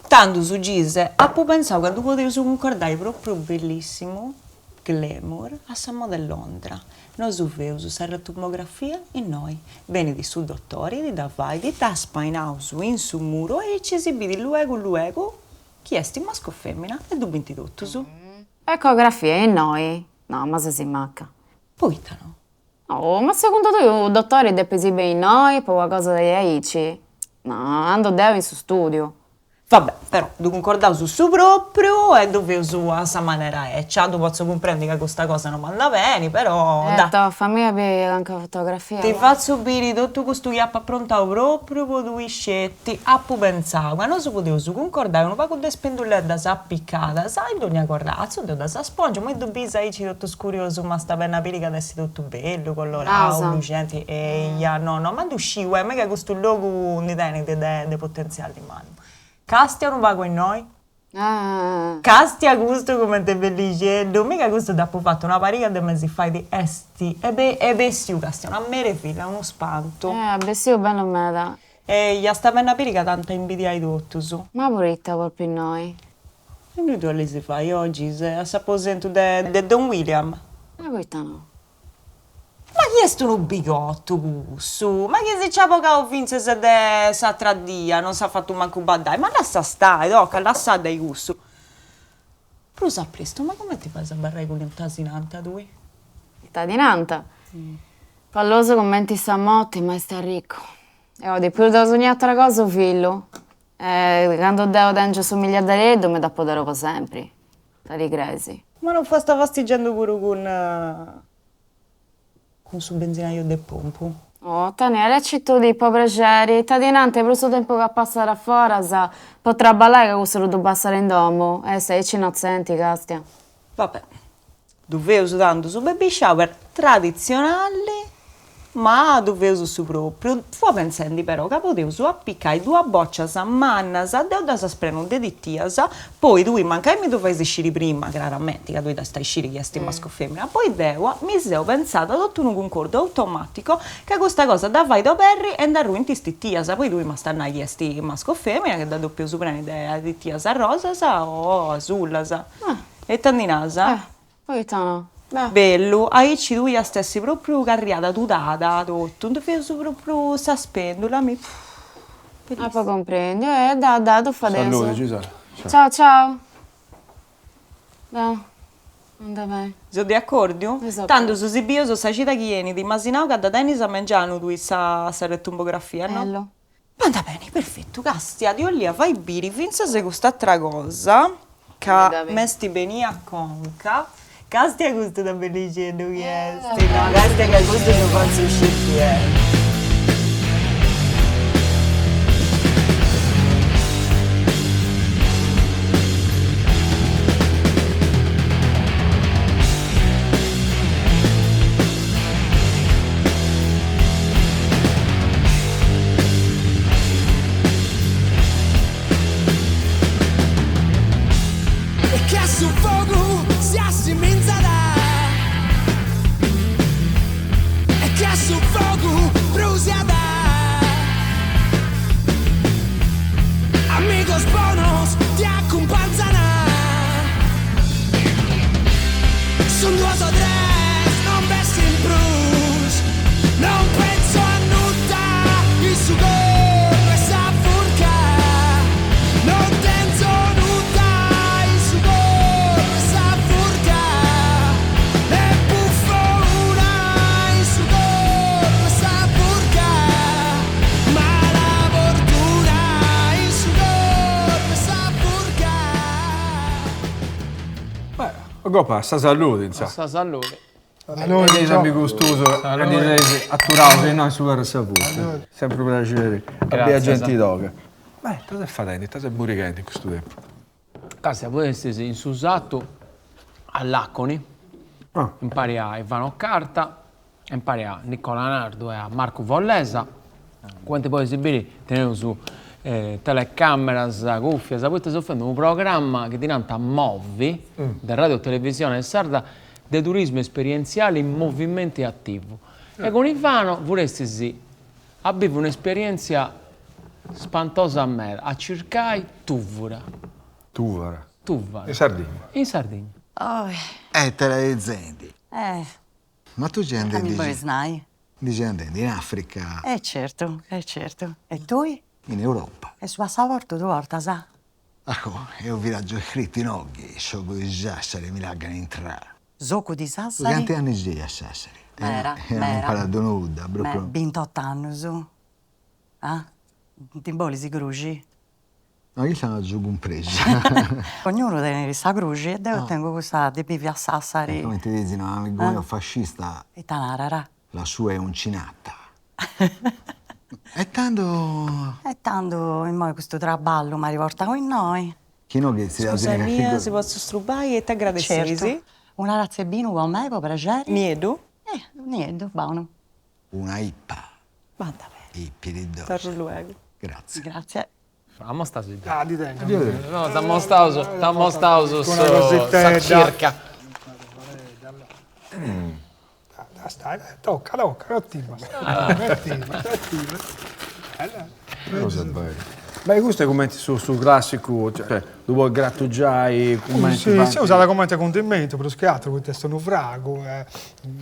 Tandus Gise, apu pentzau ca ddu podeus cuncordai propriu bellissimu, glamour, a sa moda 'e Londra. Nosu feus sa retumbografia innoi. Benit su dotori, ti dda fait, dda spainaus in su muru e aici si bidit luegu luegu chi est mascu o femina e ddu bint totus. Ecografia innoi? No, ma ses maca. Poita no? Oh, ma segundu tui unu dotori depit benni innoi po una cosa diaici? No, andu deu in su studiu. Va bè, però ddu cuncordaus su propriu e ddu feus a sa manera 'eccia, ddu potzu cumprendi ca custa cosa no m'andat beni, però da. Toh, fammi a biri cancu fotografia. Ti fatzu biri totu custu chi apu aprontau propriu po tui sceti, apu pentzau ca nosu podeus cuncordai unu pagu de spenduleddas apicadas in dogna corratzu, deu ddas pòngiu, immoi ddu bis aici totu scuriosu m'ast a benni a biri ca at essi totu bellu, colorau, luxenti, eia, no no, ma ddu sciu, eh, miga custu logu ndi tenit de potentziali mannu. Castia unu pagu innoi. Castia custu cumenti est bellixeddu, miga custu dd'apu fatu una pariga de mesis fait, est est bessiu, castia, una meravilla, unu spantu. Eh, est bessiu bellu meda. Eia, ast a benni a biri ca t'ant a imbidiai totus. Ma poita propriu innoi? Innui ddu 'olis fai, o Gise, a s'aposentu de Don William? E poita no? Ma chi est unu bigotu cussu? Ma chi si nci at bogau fintzas de s'atra dia, non s'at fatu mancu baddai, ma lassa stai, toca, lassadda cussu. Prus a prestu, ma cumenti fais a abarrai cun ita si nant tui? Ita ti nant? Pallosu cumenti sa moti, ma est arricu. E 'olit prus de dogna atra cosa u' fillu. E candu deu tengiu su miliardareddu mi dd'apoderu po sempri. Ita ti creis? Ma non fuasta fastigendu puru cun cun su benzinaiu de pompu? Oh, Tania, citudì po prexeri, ita ti nant prus su tempus ca passat a foras po traballai ca cussu ddu passat in domu, est aici innotzenti, castia. Va bè, Ddu feus tandu su baby shower traditzionali, ma ddu feus su propriu. Fua pentzendi però ca podeus apicai duas bocias mannas, deu ddas prenu de titias, poi tui mancai mi ddu fais sciri prima, craramenti, ca tui dd'as a sciri chi est mascu o femina, poi deu mi seu pentzada totu unu cuncordu automatico ca custa cosa dda fait oberri e nd'arruint is titias, poi tui m'as a nai chi est mascu o femina, ca dda depeus preni de titias rosas o asullas. E ita ndi nas? Eh, poita no? Beh. Bellu, aici tui iast essi propriu carriada tudada totu, ndi feus propriu sa spendula, mi. Apo cumprendiu, e dai dai ddu fadeus. Saludi Gisella. Ciao ciao. Beh, andat beni. Seus de acordiu? Tandus si bieus sa cida chi 'enit, m'as nau ca dda tenis a mengianu tui sa retumbografia, no? Ello. Andat beni, perfetu, castia, ti 'ollia fai biri fintzas cust'atra cosa ca m'est benia a conca, castia custu ita bellixeddu chi est, no, castia ca custu ddu fatzu sciri chi est. E che a su fogu si assiminzat E che a su fogu brusiat Amigos bonos ti acumpanzan Sun duos o tres, non b'est in prus Non penso a nudda in su corru 'e sa furca Non tenzo nudda in su corru 'e sa furca Ne buffo una in su corru 'e sa furca Mala fortuna in su corru 'e sa furca Beh, gopa, sa saludi, insa'. Sa saludi. E de is amigus tuus ca ndi seis aturaus innoi in su corru 'e sa furca. Sempri unu praxeri a biri a genti toga. Beh, ita ses fadendi, ita ses murighendi in custu tempus? Castia, fuestis in su satu a Laconi, impari a Ivano Carta, impari a Nicola Nardu e a Marcu Follesa, cumenti podis biri teneus telecameras, cuffias, poita seus fendi unu programma chi ddi nant Movi, de Radio Televisione Sarda, de turismu esperientziali in movimenti attivu. E cun Ivano furestis a bivi un'esperientzia. spantosa meda, a circai tùvura. Tùvara. Tùvara. In Sardigna. In Sardigna. E te l'hai zendi. Eh. Ma tu già Ita mi bolis nai? Ndi ses andendi in Africa. E certu, e certu. E tui? In Europa. E su passaportu ddu portas? Acò, eo vi l'aggio scritto inoghi, s'ogu di Sassari mi lagan intrà. S'ogu di Sassari? Canti anni sei a Sassari? Mera, mera. Non imparadu nudda, propriu. Bintot'annus. Ah? Ndi bolis gruxi? No, issa no agiu cumpresu. Ognunu tenit sa gruxi e deu tengu cussa de bivi a Sassari. Comenti dizi unu amigu meu fascista. Ita narat? La sua è uncinata. E tando. E tando immoi custu traballu m'at portau innoi. Chi no chi si Scusa mia si potzu strubai e t'agradesseis. Certu. Una tazza 'e binu po mei po prexeri. Nieddu? Nieddu, bonu. Una ippa. Banda beni. Ipiridosa. Torru luegu. Grazie. Grazie. Ammostaus. Ah, ndi tengu. No, t'ammostaus, t'ammostaus sa circa. Stai, tocca, tocca, non timas. Non timas, non timas. Cosa bella. Beh, custu est cumenti su su classicu, cioè, ddu podis gratugiai cumenti Si, si usat cumenti cundimentu prus che atru, poita est unu fragu,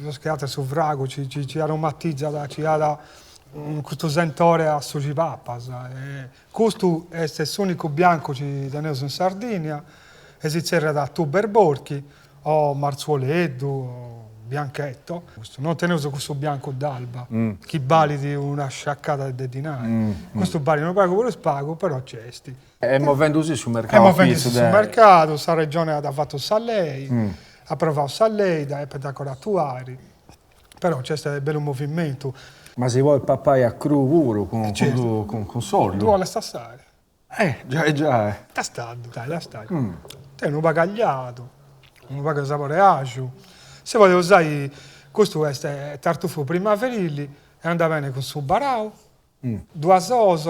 prus che atru su fragu ci ci aromatizat, ci dat custu sentore a su chi papas. Custu est s'unicu biancu chi teneus in Sardigna e si zerriat Tuber Borchi o marzuoleddu o bianchetto. Non teneus cussu biancu d'Alba chi balit una sciacada de dinai. Custu balit unu pagu prus pagu però nc'est. E movendusi su mercau. E movendusi su mercadu, sa Regione at fatu sa lei, aprovau sa lei, dda depint ancora atuari. Però nc'est bellu movimentu. Ma si podit papai a cruu puru cun cun s'ollu. Ddu 'olis tastai? Eh, giai giai. Tastaddu, dai, tastai. Tenit unu pagu agliadu, unu pagu de sabore 'e axiu. Si podit usai, custu est tartufu primaverili e andat bene cun su barau, duas ous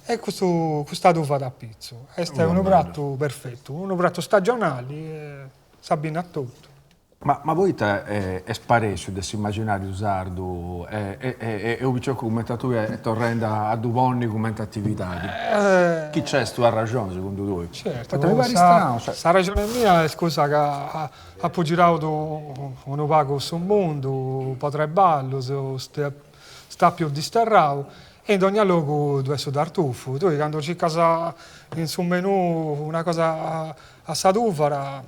e custu custa tuva a pitzu. Est unu pratu perfetu, unu pratu stagionali e s'abbinat totu. Ma ma poita est sparèssiu de s'imaginàriu sardu e unu piciocu cumenti a tui est torrendi a ddu ponni cumenti atividadi? Chi nc'est una arraxoni segundu tui? Certu, Poita mi parit stranu, cioè. S'arraxoni mia est cussa ca apu girau unu pagu su mundu po treballus, stàpiu disterrau e in dogna logu ddu est su tartufu. Tui candu circas in su menù una cosa a sa tùvara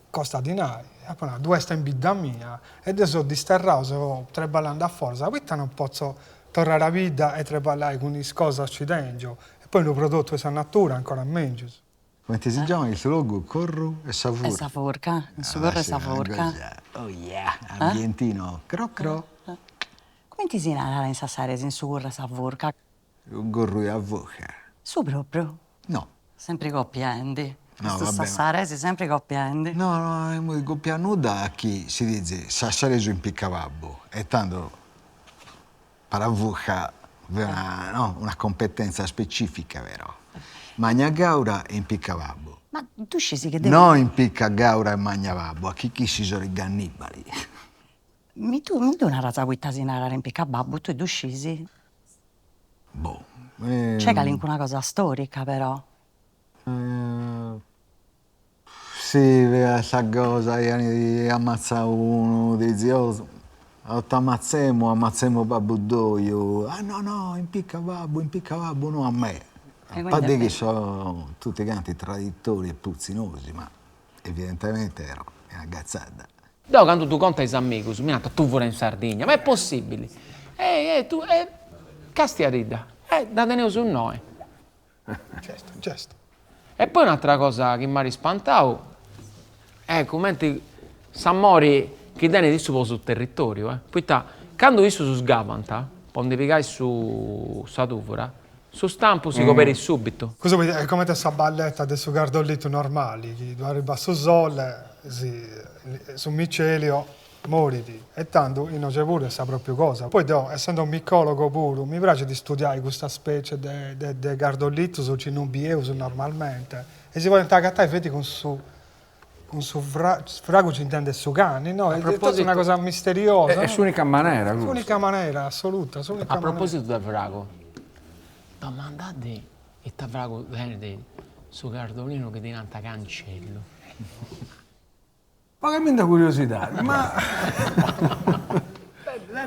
Costat dinai. Apo nau, ddu est in bidda mia e deu seu disterrau, seu treballandi a foras, poita non potzo torrare a bidda e treballai cun is cosas ci tengio? E poi unu prodottu 'e sa natura ancora mengius. Cumenti si giamat custu logu? Corru 'e sa furca. 'E sa furca, in su corru 'e sa furca. Oh yeah, ambientino, cro cro. Cumenti si narat in sassaresu in su corru 'e sa furca? Su corru 'e sa furca. Su propriu? No. Sempri copiendi. No, Custus va bene. sassaresis sempri copiendi. No, no emu copiau nudda a chi si dizi sassaresu impicca babbu e tando paravuca v'est una no una competenza specifica però. Magna gaura e impicca babbu. Ma ddu scisi che deu. No impicca gaura e magna babbu, a chi chissi sono i cannibali. Mi ddu mi ddu naras poita si narat impicca babbu, tui ddu scisi? Boh. Nc'est calincuna cosa storica però. Si, fiat sa cosa chi ant ammatzau unu de zios, o t'ammatzemu o ammatzemu babbu tuju, ah no no impicca babbu impicca babbu no a me. A parte chi sono tutti quanti traditori e putzinosi, ma evidentemente ero una cazzata. Deu candu ddu contu a is amigus mi nant tuvura in Sardigna, ma est possibili? E e tu e castiadidda, e dda teneus innoi. Nc'est, nc'est. E poi un'atera cosa chi m'at ispantau est cumenti s'amori chi tenit issu po su territoriu, eh, poita candu issus sgavant po ndi pigai su sa tuvura, su stampu si coberit subitu. Custu est comente sa balletta de su cardollitu normali, chi ddu arribat su sole, si su micelio morit e tandu innoxe puru est sa propriu cosa. Poi deu, essendo micologo puru, mi praxit studiai custa specie de de de cardollitus chi non bieus normalmente e si podint agatai feti cun su cun su fragu chi intendet su cani, no? Est totu una cosa misteriosa. Est s'unica manera custa. S'unica manera, assoluta, s'unica manera. A propositu de fragu. Domandaddi ita fragu tenit su cardolinu chi ddi nant cancellu. Ma chi mi nd'at curiosidadi, ma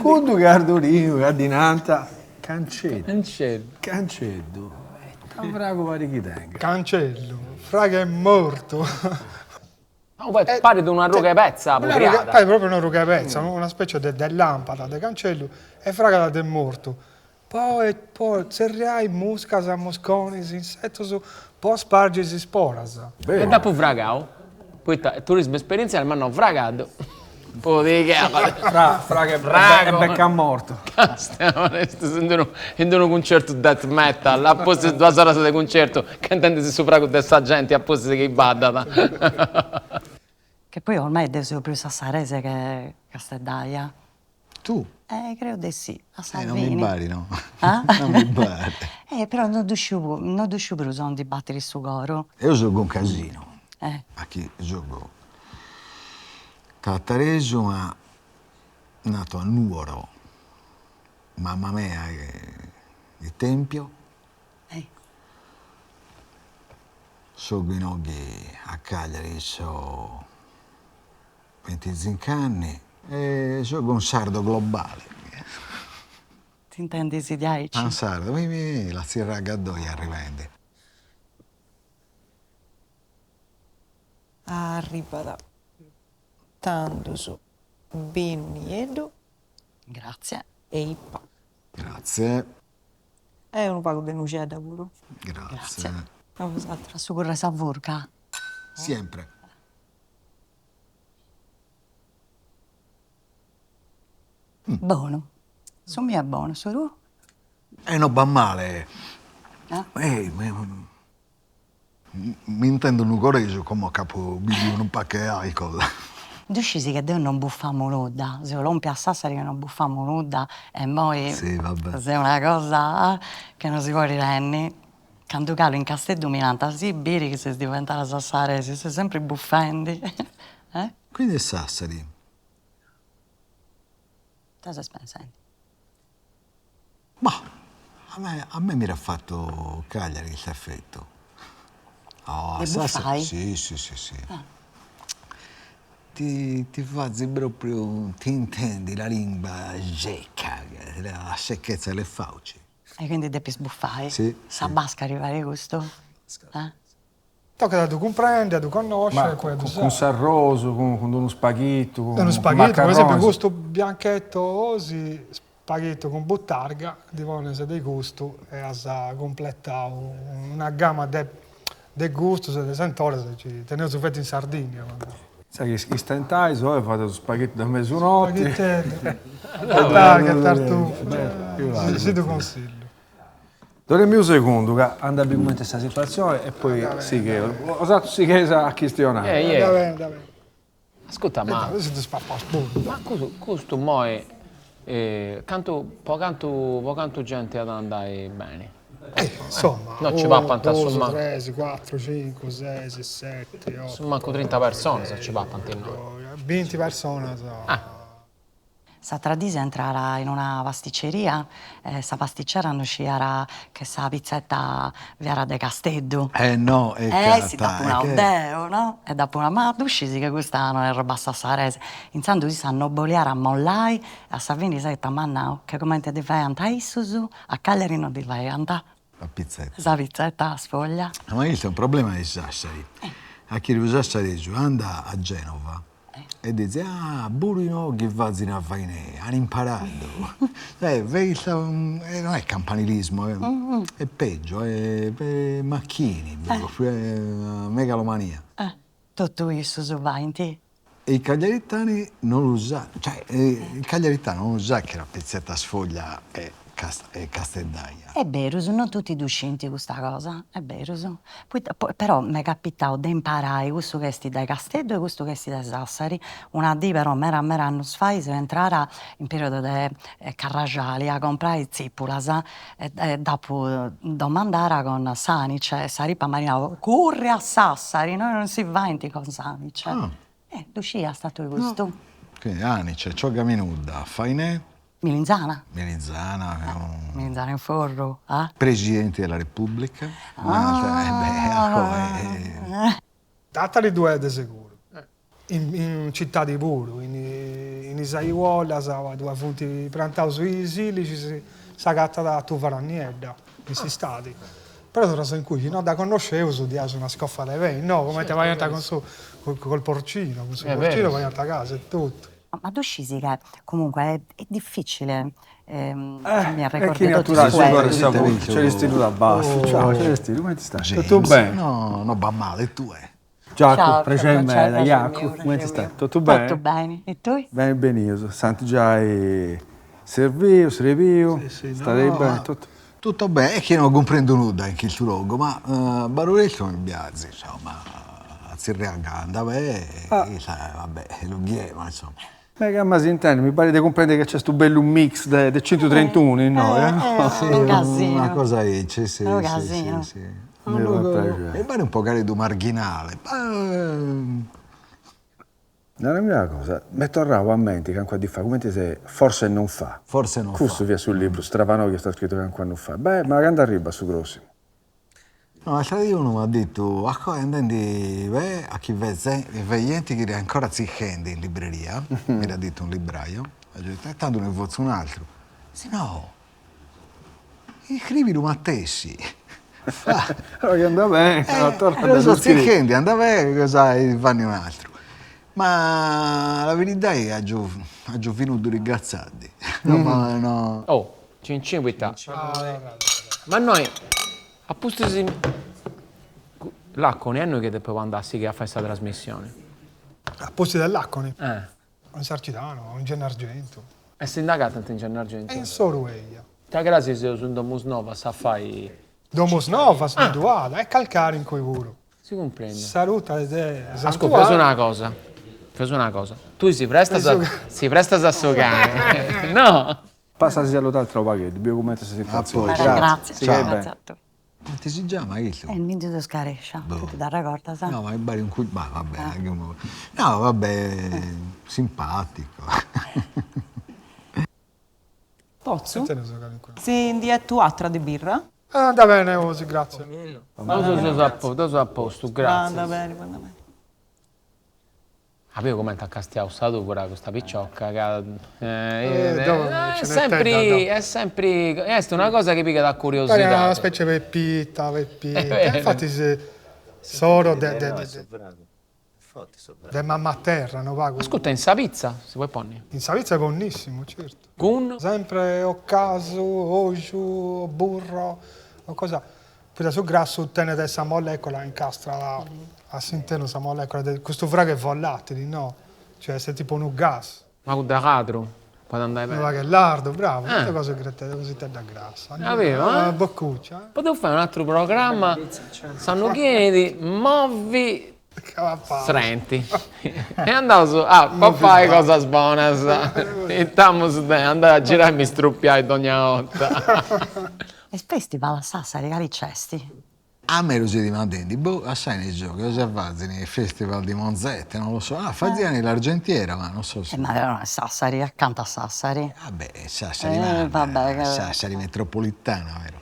cuddu cardolinu ca ddi nant canceddu. Canceddu. Canceddu, ita fragu parit chi tengat. Cancellu, fragu 'e mortu. Parit una ruga 'e petza pudriada. Parit propriu una ruga 'e petza, una specie de lampada de cancellu e fragat de mortu. Po po tzerriai muscas, musconis, insetus, po spargi is isporas. E dd'apu fragau, poita turismu esperientziali, ma no, fragadu, po di chi Fra, fraga 'e becca mortu. In d'unu cuncertu death metal, a pustis duas oras de cuncertu, cantendisi su fragu de sa genti a pustis chi baddat. Che poi ormai deu seu prus sassarese che casteddaia. Tu? Eh, creo de sì, a sa fini. Eh, non mi parit, no. Non mi parit. Eh, però no ddu sciu, no ddu sciu prus aundi batit su coru. Eo sogu un casinu. Eh. A chi sogu tataresu ma nato a Nuoro, mamma mea est di Tempio. Eh. Sogu inoghe a Cagliari so Ventizinc'anni e sogu un sardo globale. T'intendis diaici? Un sardo, mi mi la tzirra Gaddoi arrivendi. Arribat tandus binu nieddu. Grazie. E IPA. Grazie. E unu pagu de nuxedda puru. Grazie. A bosatrus. A su curre sa furca. Siempre. Bonu. Su miu est bonu, su tuu? E no b'at male. M'intendo nugoresu como c'apo biviu unu pagu 'e alcol. Ddu scisi che deu non bufamu nudda, seu lòmpia a Sassari che non bufamu nudda e immoi seu una cosa che non si podit tenni. Candu calu in Casteddu mi nant, si biri chi ses diventada sassaresa, ses sempri bufendi. Eh? Quindi est Sassari. Ita ses pensendi? Bah, a me a me m'iat fatu Cagliari cuss'efetu. Oh, a Sassari, si si si si. Ti ti fazit propriu, ti intendi la lingua secca, la secchezza delle fauci. E quindi depis bufai? Si. Sa basca ti fait custu? Tocat a ddu cumprendi, a ddu connosci e poi a ddu usai. Cun s'arrosu, cun d'unu spaghitu, cun Unu spaghitu, per esempiu custu bianchetto 'osi, spaghitu cun butarga, ddi pones de custu e as cumpletau una gama de de gustus e de sentores chi teneus feti in Sardigna. Sai chi istentais oi fadeus spaghitu de mesunotti. Spaghiteddu, butarga, tartufu, si ddu consillu. Donemi unu segundu ca andu a biri cumenti est sa situatzioni e poi sigheus. Bosatrus sigheis a chistionai. Eh, Va bene, va bene. Ascurta, ma. Si ddus papaus puru. Ma custu, custu immoi cantu, po cantu, po cantu genti at a andai beni? Insomma, No ci papant unu, dus, assumancu. tres, cuatru, cincu, ses, seti, otu. Assumancu trinta personas ci papant innoi. Binti personas. Ah. S'atra dì seu intrada in una pasticceria e sa pasticcera no sciiat che sa pizzetta fiat de Casteddu. Eh no, e Eh si dd'apu nau deu, no? E dd'apu nau, ma ddu scis che custa no est roba sassaresa. Intzandus issa no boliat mollai e a sa fini sai ita m'at nau, che cumenti ddi faiant issus, a Cagliari no ddi faiant. Sa pizzetta. Sa pizzetta a sfoglia. Ma custu est unu problema de Sassari. A chi su sassaresu andat a Genova E dizi, ah, puru inoghe fazin a fainè, an imparadu. Cioè, no est campanilismo, est peggio, est machini, propriu, est una megalomania. Totu issus faint. E i cagliaritani non lu sa, cioè il cagliaritano non lu sa che la pizzetta sfoglia è è casteddaia. Est berus, non tutti ddu scint custa cosa, est berus. Poita, però m'est capitau de imparai cussu chi est de Casteddu e cussu chi est de Sassari. Una dì però meda meda annus fait seu intrada in periodu de carrasciali a comporai tzipulas e dd'apu domandada con s'anice e sa tipa m'at nau, curri a Sassari, innoi non si faint con s'anice. Eh, ddu sciiast tui custu? Quindi anice, cioga minudda, fainè. Milinzana. Milinzana. Milinzana in forru, ah. Presidenti della Repubblica. Ah. Tàtari ddu est de seguru. In citadi puru, in is aiuolas ddue funt prantaus is ilixis, s'agatat tùvara niedda in s'istadi. Però torraus a incui, chi no dda connosceus diaus una scoffa de pei, no, cumenti faiant cun su col porcino, cun su porcino faiant casu e totu. Ma ddu scisi ca comunque est difficile mi arregordu E chini aturat su fueddus. Celestinu da Bassu, ciao Celestinu, cumenti stai? Totu beni? No, no va male, tue? Giacu, prexeri meda, Jacu, cumenti stai? Totu beni? Totu beni, e tui? Beni benius, s'ant giai serviu, srebiu, stadei beni, totu. Tutto bene, è chi no cumprendu nudda in chistu logu, ma Baruressu mi piaxit, insomma, a tzerriai ca andat beni, issa, va bè, lu ghie, ma insomma. Mega ma si intendi, mi parit de cumprendi ca nc'est unu bellu mix de centutrentunu innoi, no? Si, una cosa aici, si, si, si. Mi parit unu pogareddu marghinale, ma Narami una cosa, m'est torrau a menti calincuna dì fait, cumenti si Forse non fa. Forse non fa. Cussu fiat su libru stravanau chi est scritu calincunu annu fait. Beh, ma candu arribat su prossimu? No, l'atra dì unu m'at ditu, acò andendi bè a chi v'è jenti chi ancora tzirchendi in libreria, mi dd'at ditu un libraio, agiu ditu, e tandu ndi fatzu un'atru. Si no, iscrivilu matessi. Allora chi andat beni, torra a ddu scriri. Tzirchendi, andat beni, cosa fanni un'atru. Ma la veridadi agiu agiu finiu de ringraziaddi. No ma no. Oh, cin cin poita. Ma noi, a pustis Laconi, a innui che depeus andai a sighiri a fai sa trasmissioni? A pustis de Laconi? Eh. In Sarcidanu, o in Gennargentu. E si nd'agatant in Gennargentu? E in Soru eia. Ca crasi seus in Domusnovas a fai. Domusnovas ddu at, e Calcari in cui puru. Si cumprendit. Sa ruta de Ascurta, feus una cosa, feus una cosa, tui si prestas, si prestas a su cani, no? Passa a si saludai atru pagheddu, biu cumenti est sa situatzioni. Gratzias. Sighei beni. Cumenti si giamat custu? Mi ndi seu scarescia, tui ti dd'arregordas? No, ma mi parit un cu, ma va bene, no va bè, simpatico. Potzu? Si ndi 'etu atra de birra? Andat bene 'osi, gratzias. Nosu seus a postu, deu seu a postu, gratzias. Andat beni, andat beni. Apu biu cumenti at castiau sa tubura custa picioca ca est sempri est sempri est una cosa chi pigat a curiosidadi. Parit una specie pepita pepita, infatis s'oro de de mamma terra unu pagu. Ascurta in sa pizza si podit ponni? In sa pizza est bonissimu, certu. Cun? Sempre o casu, ogiu, o burro, o cosa, poita su grassu tenet sa molecola, incastrat a s'internu sa molecola de custu fragu est volatili, no, cioè est tipu unu gas. Ma cuddu agadru podit andai beni. Unu pagu 'e lardu, bravu, custa cosa cositedda grassa. Una boccuccia. Podeus fai un'atru programma, s'annu chi 'enit, movi Srenti. E andaus a papai cosas bonas. Intamus de andai a girai e mi strupiai dogna 'orta. Is festival a Sassari cali nc'est? A me lu si dimandendi, boh, a sai ne giochi, cosa fazi nei festival di Monzette, non lo so, ah, faziani l'Argentiera, ma non so se. Eh ma però no est Sassari, acanta a Sassari. Ah beh, Sassari manna, Sassari metropolitana, vero.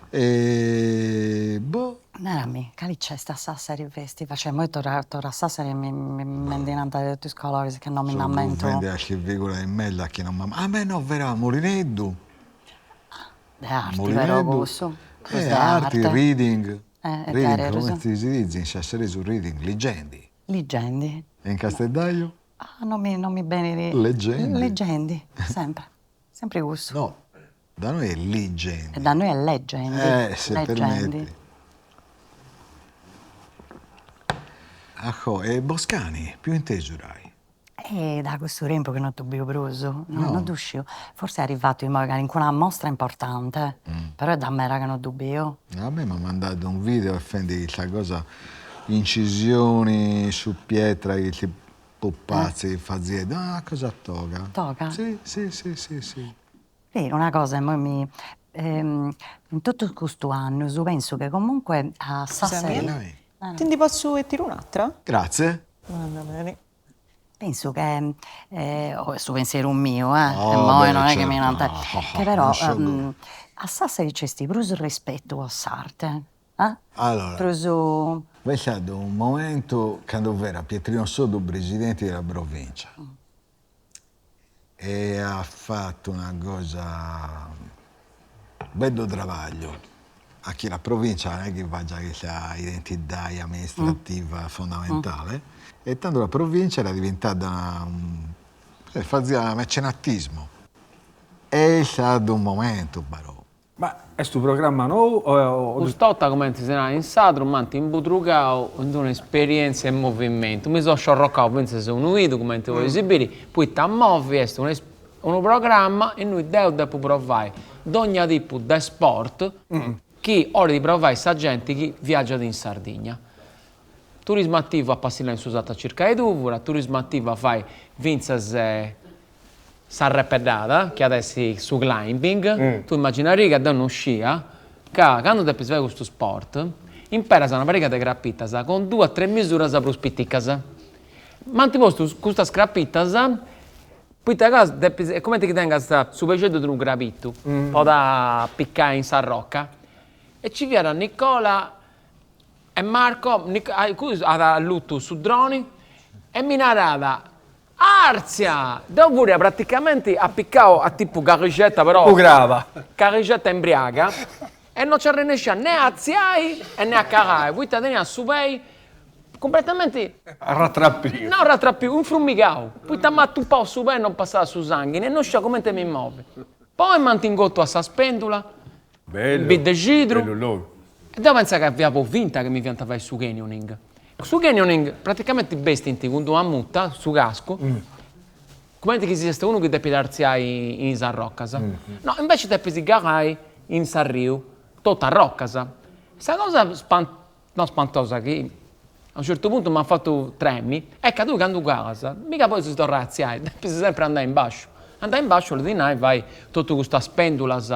E boh. Narami, cali nc'est a Sassari festival? Cioè immoi torru torru a Sassari e mi mi ndi nant de totu is coloris ca no mi nd'ammento. Su fendi a figura de mella chi non m'ammento. Ah beh no, vero, Molineddu. De arti però cussu. Prus de arti, reading. Reading, cumenti si dizi in sassaresu reading, ligendi. Ligendi. E in casteddaiu? Ah no mi no mi benit. Legendi. Legendi, sempre, sempre cussu. No, da noi è ligendi. Da noi è legendi. Eh, se permetti. Acò, e Boscani, più intesu dd'ai? E da cussu tempu chi no ddu biu prus, no no ddu sciu, forsi est arrivatu immoi calincuna mostra importante, però est da meda ca no ddu biu. A mei m'at mandadu unu video e fendi custa cosa, incisioni su pietra chi ti pupazzi faziat, una cosa toga. Toga? Si si si si si. Sì, una cosa immoi mi in totu custu annus pensu che comunque a Sassari. Ti ndi potzu 'etiri un'atra? Grazie. Andat beni. Pensu che, su pensieru miu eh, immoi non est chi mi nant, che però a Sassari nc'est prus rispetu po s'arte, eh? Allora, prus B'est stadu unu momentu cando fera Pietrino Soddu presidenti de la provincia e at fatu una cosa, bellu trabagliu, a chi la provincia non est chi faggiat custa identidadi amministrativa fondamentale, e tando la provincia era diventada faziat mecenatismo, est istadu unu momentu però. Ma est unu programma nou o. Cust'orta cumenti si narat in sadru m'ant imbudrugau in d'una esperientzia in movimentu, mi so sciorrocau fintzas unu 'idu cumenti podis biri, poita Movi est unu programma innui deu depu provai dogna tipu de sport chi 'olit provai sa genti chi viaggiat in Sardigna. Turismu ativu a passillai in su satu a circai tùvura, turismu ativu a fai fintzas S'arrepeddada, chi at essi su climbing, tui immaginarì ca deu non scia ca candu depis fai custu sport imperas una pariga de crapitas cun duas tres misuras prus piticas. M'ant postu custas crapitas poita ca depis est cumenti chi tengas su peixeddu de unu crabitu po t'apicai in sa rocca e nci fiat Nicola e Marco, cussu at allutu su droni e mi narat Arzia! Deu furia praticamenti apicau a tipu carrixetta però. Tipu craba. Carrixetta imbriaga e non nci arrennescia ne a artziai e ne a calai, poita tenia su pei cumpletamenti. Arratrapiu. No arratrapiu, infrumigau, poita m'at tupau su pei e non passat su sanghini e non scia cumenti mi movi. Poi m'ant ingotu a sa spendula, Bellu. Biddecidru. Bellu logu. E deu pentza ca fia po finta chi mi fiant fai su canyoning. Su canyoning praticamenti ti bestint cun d'una muta, su cascu, cumenti chi siast unu chi depit artziai in is arrocas. No, inveci depis calai in s'arriu, totu arrocas. Sa cosa span no spantosa chi a unu certu puntu m'at fatu tremi est ca tui candu calas miga podis torrai a artziai, depis sempri andai in basciu. Andai in basciu 'olit nai fai totu custas pendulas e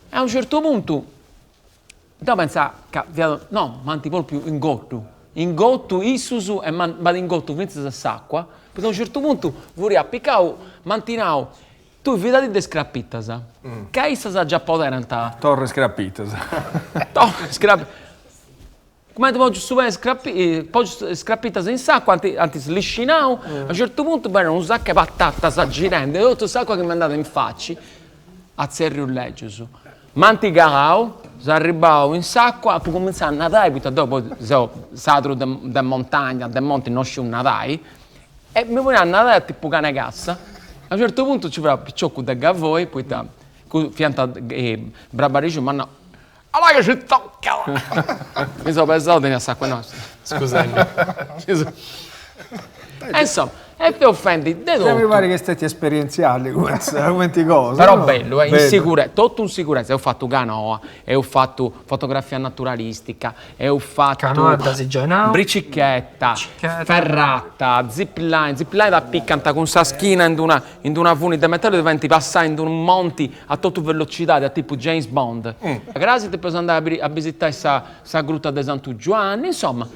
a unu certu puntu Deu pentza ca fiat, no, m'ant propriu ingottu, ingottu issus e m'at ingottu fintzas s'acua, poita a unu certu puntu furia apicau, m'ant nau, tui fidadì de is crapitas, ca issas già poderant. Torra is crapitas. Torra is crapitas. Cumenti pòngiu su pei is pòngiu is crapitas in s'acua ant ant sliscinau, a unu certu puntu b'era unu saccu 'e patatas girendi, totu s'acua chi m'est andada in faci, a tzerrius lègius. M'ant calau, seu arribau in s'acua, apu cumintzau a nadai, poita deu poi seu sadru de de montagna, de monti, no sciu nadai, e mi ponia a nadai a tipu cane 'e cassa, a unu certu puntu nci fiat u' picioccu de Gavoi, poita fiant Brabarixu m'at nau, Allà che ci toccat! Mi seu pesau tenia s'acua no. Scusendi. E insoma, e fia fendi de totu. Mi parit chi est stetia esperientziali cumenti cosa. Però bellu, in siguresa, totu in siguresa, eus fatu canoa, eus fatu fotografia naturalistica, eus fatu. Canoa dd'as giai nau. Bricichetta, ferrata, zipline, zipline t'apicant cun sa schina in d'una in d'una funi de metallu e ti faint passai in d'unu monti a totu velocidadi, a tipu James Bond. Crasi depeus andai a biri a bisitai sa sa gruta de Santu Giuanni, insoma,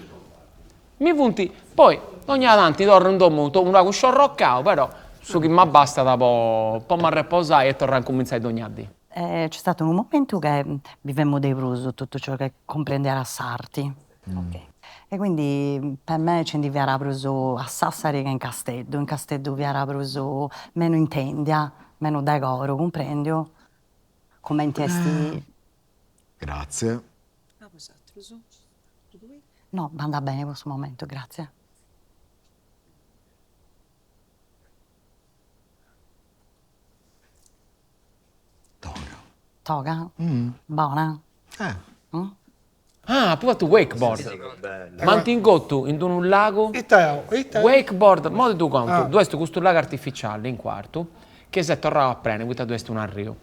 mi funt, poi dogna tanti torru in domu unu pagu sciorrocau, però su chi m'abastat po po m'arreposai e torrai a incumintzai dogna dì. Nc'est statu unu momentu che bivemmu de prus totu ciò che cumprendiat s'arti E quindi po mei nci ndi fiat prus a Sassari che in Casteddu, in Casteddu fiat prus menu intendia, menu de coru, cumprendiu? Cumenti est. Grazie. No, bandat beni po su momentu, grazie. Toga. Toga? Bona? Eh. Ah, apu fatu wakeboard. M'ant ingotu in d'unu lagu. Ita ita Wakeboard, imoi ti ddu contu, ddu est custu lagu artificiali in Cuartu, chi s'est torrau a preni poita ddu est un'arriu.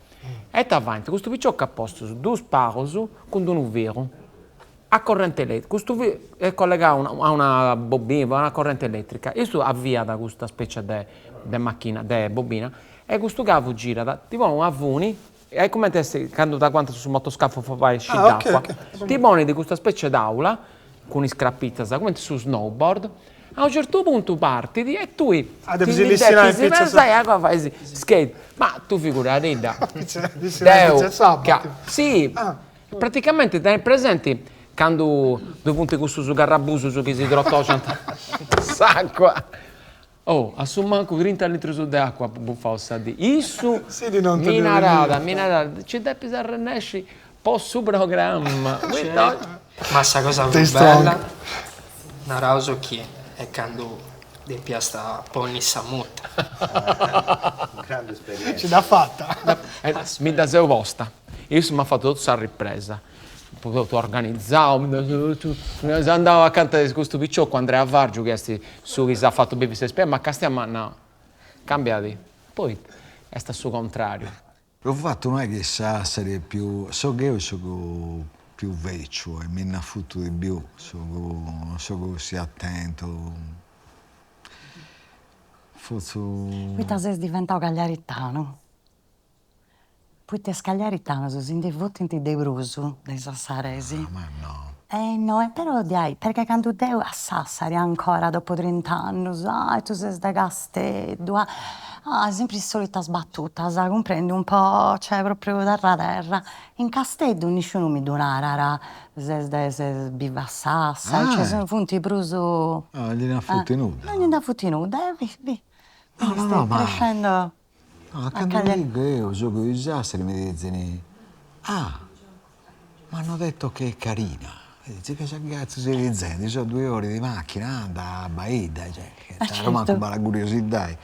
E ita faint, custu picioccu at postu dus paus cun d'unu filu a corrente eletrica, custu filu est collegau a una bobina, a una corrente eletrica, issu aviat custa specie de de macchina, de bobina, e custu cavu girat, ti ponit una funi E cumenti est candu t'aguantas su motoscafu po fai scidacqua, ti ponit custa specie de aula cun is crapitas, cumenti su snowboard, A unu certu puntu partit e tui Ah, depis ti ndi lissinai depis in pitzus. pesai e agoa fais skate. Ma tu figuradidda, Lissinai in deu pitzus 'e s'abba, ca, tipo. si, praticamenti tenis presenti candu ddoi funt cussus carrabusus chi si trotoxant in s'acua Oh, a su mancu trinta litrus de acua apu bufau sa dì. Issu Sidi non mi ti narat, mi narat, ci depis arrennesci po su programma, poita Ma sa cosa Stay prus strong. bella, naraus chi est candu depiast ponni sa muta. Grandu esperienza. Ci dd'at fata. Mi dda seu posta. Issu m'at fatu totu sa ripresa. Totu organizau, seu andau acanta de custu piciocu Andrea Vargiu chi est su chi s'at fatu bivi s'esperienza, m'at castiau e m'at nau, cambiadi, poita est a su contrariu. Su fatu no est chi Sassari est più, so deu su più veciu e mi nd'afutu de più, non so così attento, fortzu. Poita ses diventau cagliaritanu? Poita is cagliaritanos si ndi futint de prus de is sassaresi. Ah ma no. Eh no, e però diaici, perché candu deu a Sassari ancora dopo trint'annus, ah tu ses de Casteddu, ah ah sempri is solitas battutas, cumprendi un po, cioè propriu terra terra. In Casteddu nisciunu mi ddu narat, ses de ses bivi a Sassari, cioè funt prus. Ah non gli nd'afutit nudda. Non gli nd'afutit nudda, e vi vi. No no no ma. Crescendo No, cando dico eo so de Sassari mi dizin, ah, m'hanno detto che è carina. E dizi, cosa cazzo sei dizende, so due ore di macchina, anda a bidda, cioè, tantu mancu b'at curiosidade.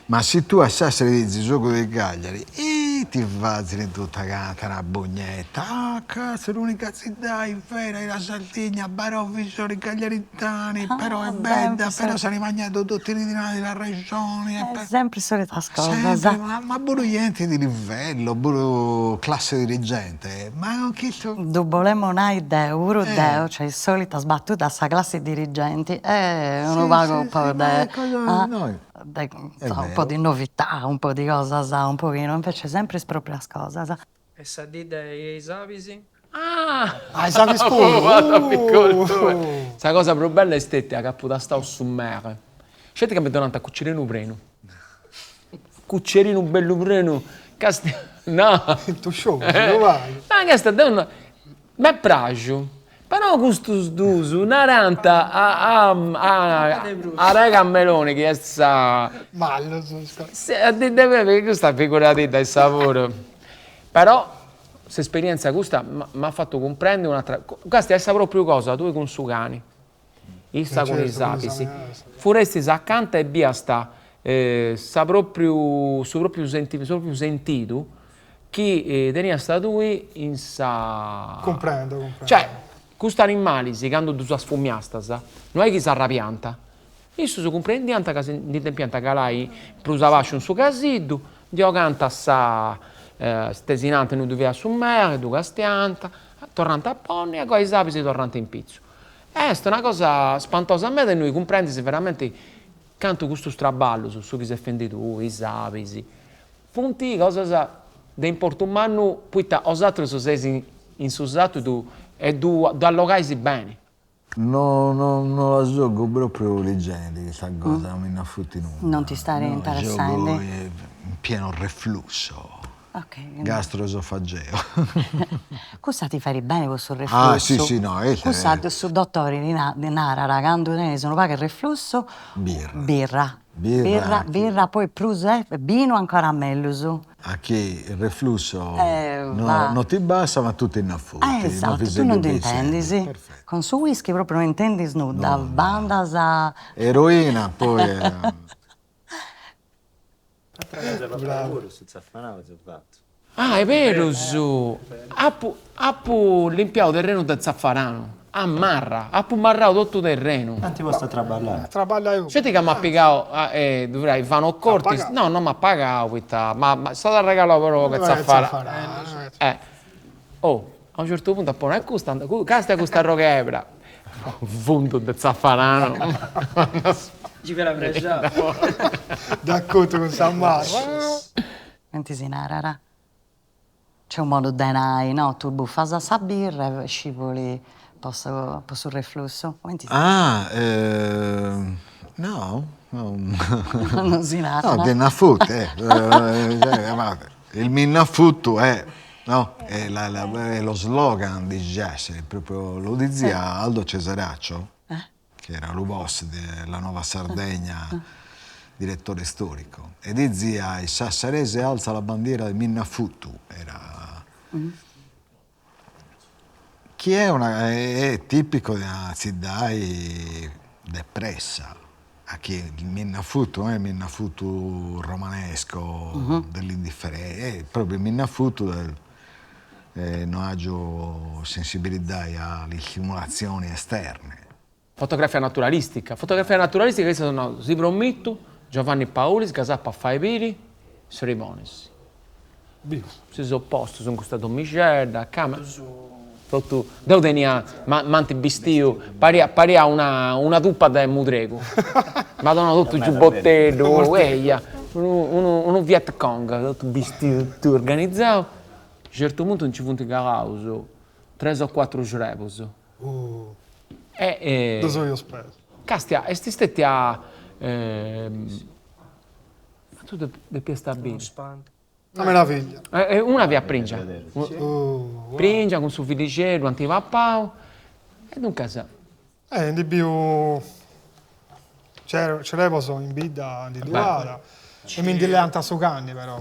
Ma si tue a Sassari dizi so de Cagliari, ih ti fazin tota canta una bugnetta, ah cazzo l'unica città vera della Sardigna, però vi sono i cagliaritani, però è bella, però s'an mangiadu tutti i dinari della regione e Sempre solitas cosas. Sempre, ma ma puru gente di livello, puru classe dirigente, ma con chistu. Ddu bolemu nai deu, puru deu, cioè is solitas battutas sa classi dirigenti est unu pagu un po de de un po' di novità, un po' di cosas un poghinu, invece sempre is proprias cosas. E sa dì de is abis? Ah! Ah, is abis puru! Sa cosa prus bella est stetia ca apu tastau su mere. Sceti ca mi donant cuccerinu prenu. Cuccerinu bellu prenu, castia, no! Tu sciou, ddu fai. Ma castia, deu no, m'est praxiu, però custus dus narant a a a Rega Meloni chi est sa. Mallus. Custa figuradidda issa puru. Però s'esperienza custa m'at fatu cumprendi un'atera castia est sa propriu cosa tui cun su cani, issa cun is abis, furestis acanta e biast sa propriu su propriu su propriu sentidu chi teniast tui in sa. Cumprendo, cumprendo. Cioè custus animalis candu ddus sfumiastas no est chi s'arrabiant, issus cumprendiant ca si ndi depiant calai prus a basciu in su casiddu, ndi 'ogant sa stesinant innui ddu fiat su meri, ddu castiant, torrant a ponni e agoa is abis torrant in pitzu. Est una cosa spantosa meda innui cumprendis veramenti cantu custus traballus, su chi ses fendi tui, is abis, funt cosas de importu mannu poita 'osatrus seis in su satu e ddu allogais beni. No no no la giogo propriu ligendi custa cosa, non mi nd'afutit nudda. Non ti stait interessendi? No, giogo in pieno reflusso. Ok. Gastroesofageo. Cussa ti fait beni po su reflussu. Ah si si no est. Cussa su dottori ti narat candu tenis unu pagu 'e reflussu. Birra. Birra. Birra, birra poi prus est binu ancora mellus. A chi il reflusso no no ti basta ma tu ti nd'afutis. Esatto, tu non dd'intendis. Cun su whisky propriu no intendis nudda, bandas. Eroina poi. Atra cosa pappai puru su tzafanau seu fatu. Ah, est berus! Apu apu limpiau terrenu de tzafaranu, a marra, apu marrau totu terrenu. T'ant postu a traballai. Traballai puru. Sceti ca m'at pigau ddu fiat Ivano Cortis, no no m'at pagau poita, ma ma s'at arregalau però pagu 'e tzafaranu. Eh oh, a unu certu puntu apu nau, e custa, castia custa arrogh'e ebra, fundu de tzafaranu. Nci fiat prexau. Dd'at cotu cun sa marra. Cumenti si narat? Nc'est unu modu de nai, no, tui bufas sa birra e scivoli. Po su po su reflussu, cumenti si Ah no no Non si narat. No ti nd'afuti il minn'afutu è no è la la è lo slogan di Sassari, proprio lu dizia Aldo Cesaraccio chi era lu boss de la Nuova Sardegna, direttore storico, e dizia il sassarese alza la bandiera del minn'afutu, era Chi è una è tipico de una tzidai depressa, a chi il minn'afutu no est minn'afutu romanesco dell'indifferenza, est propriu minn'afutu del no agiu sensibilidai a le stimolazioni esterne. Fotografia naturalistica, fotografia naturalistica issu at nau, si promitu, Giovanni Paulis, ca s'apu a fai biri Sribonis. Si seus postus in custa domixedda, camera, totu, deu tenia, m'ant bistiu, paria paria una una tupa de mudregu, m'at donau totu giubboteddu, eia, unu unu unu Viet Cong, totu bistiu, totu organizau, a certu puntu nci funt calaus tres o cuatru xrebus E Ddos oius presos. Castia, est stetia ma tui depiast biri. Una meraviglia. Una fiat pringia. Pringia cun su fillixeddu ant papau e duncas. Ndi biu cerebos in bidda ndi ddu at e mi ndi leant su cani però,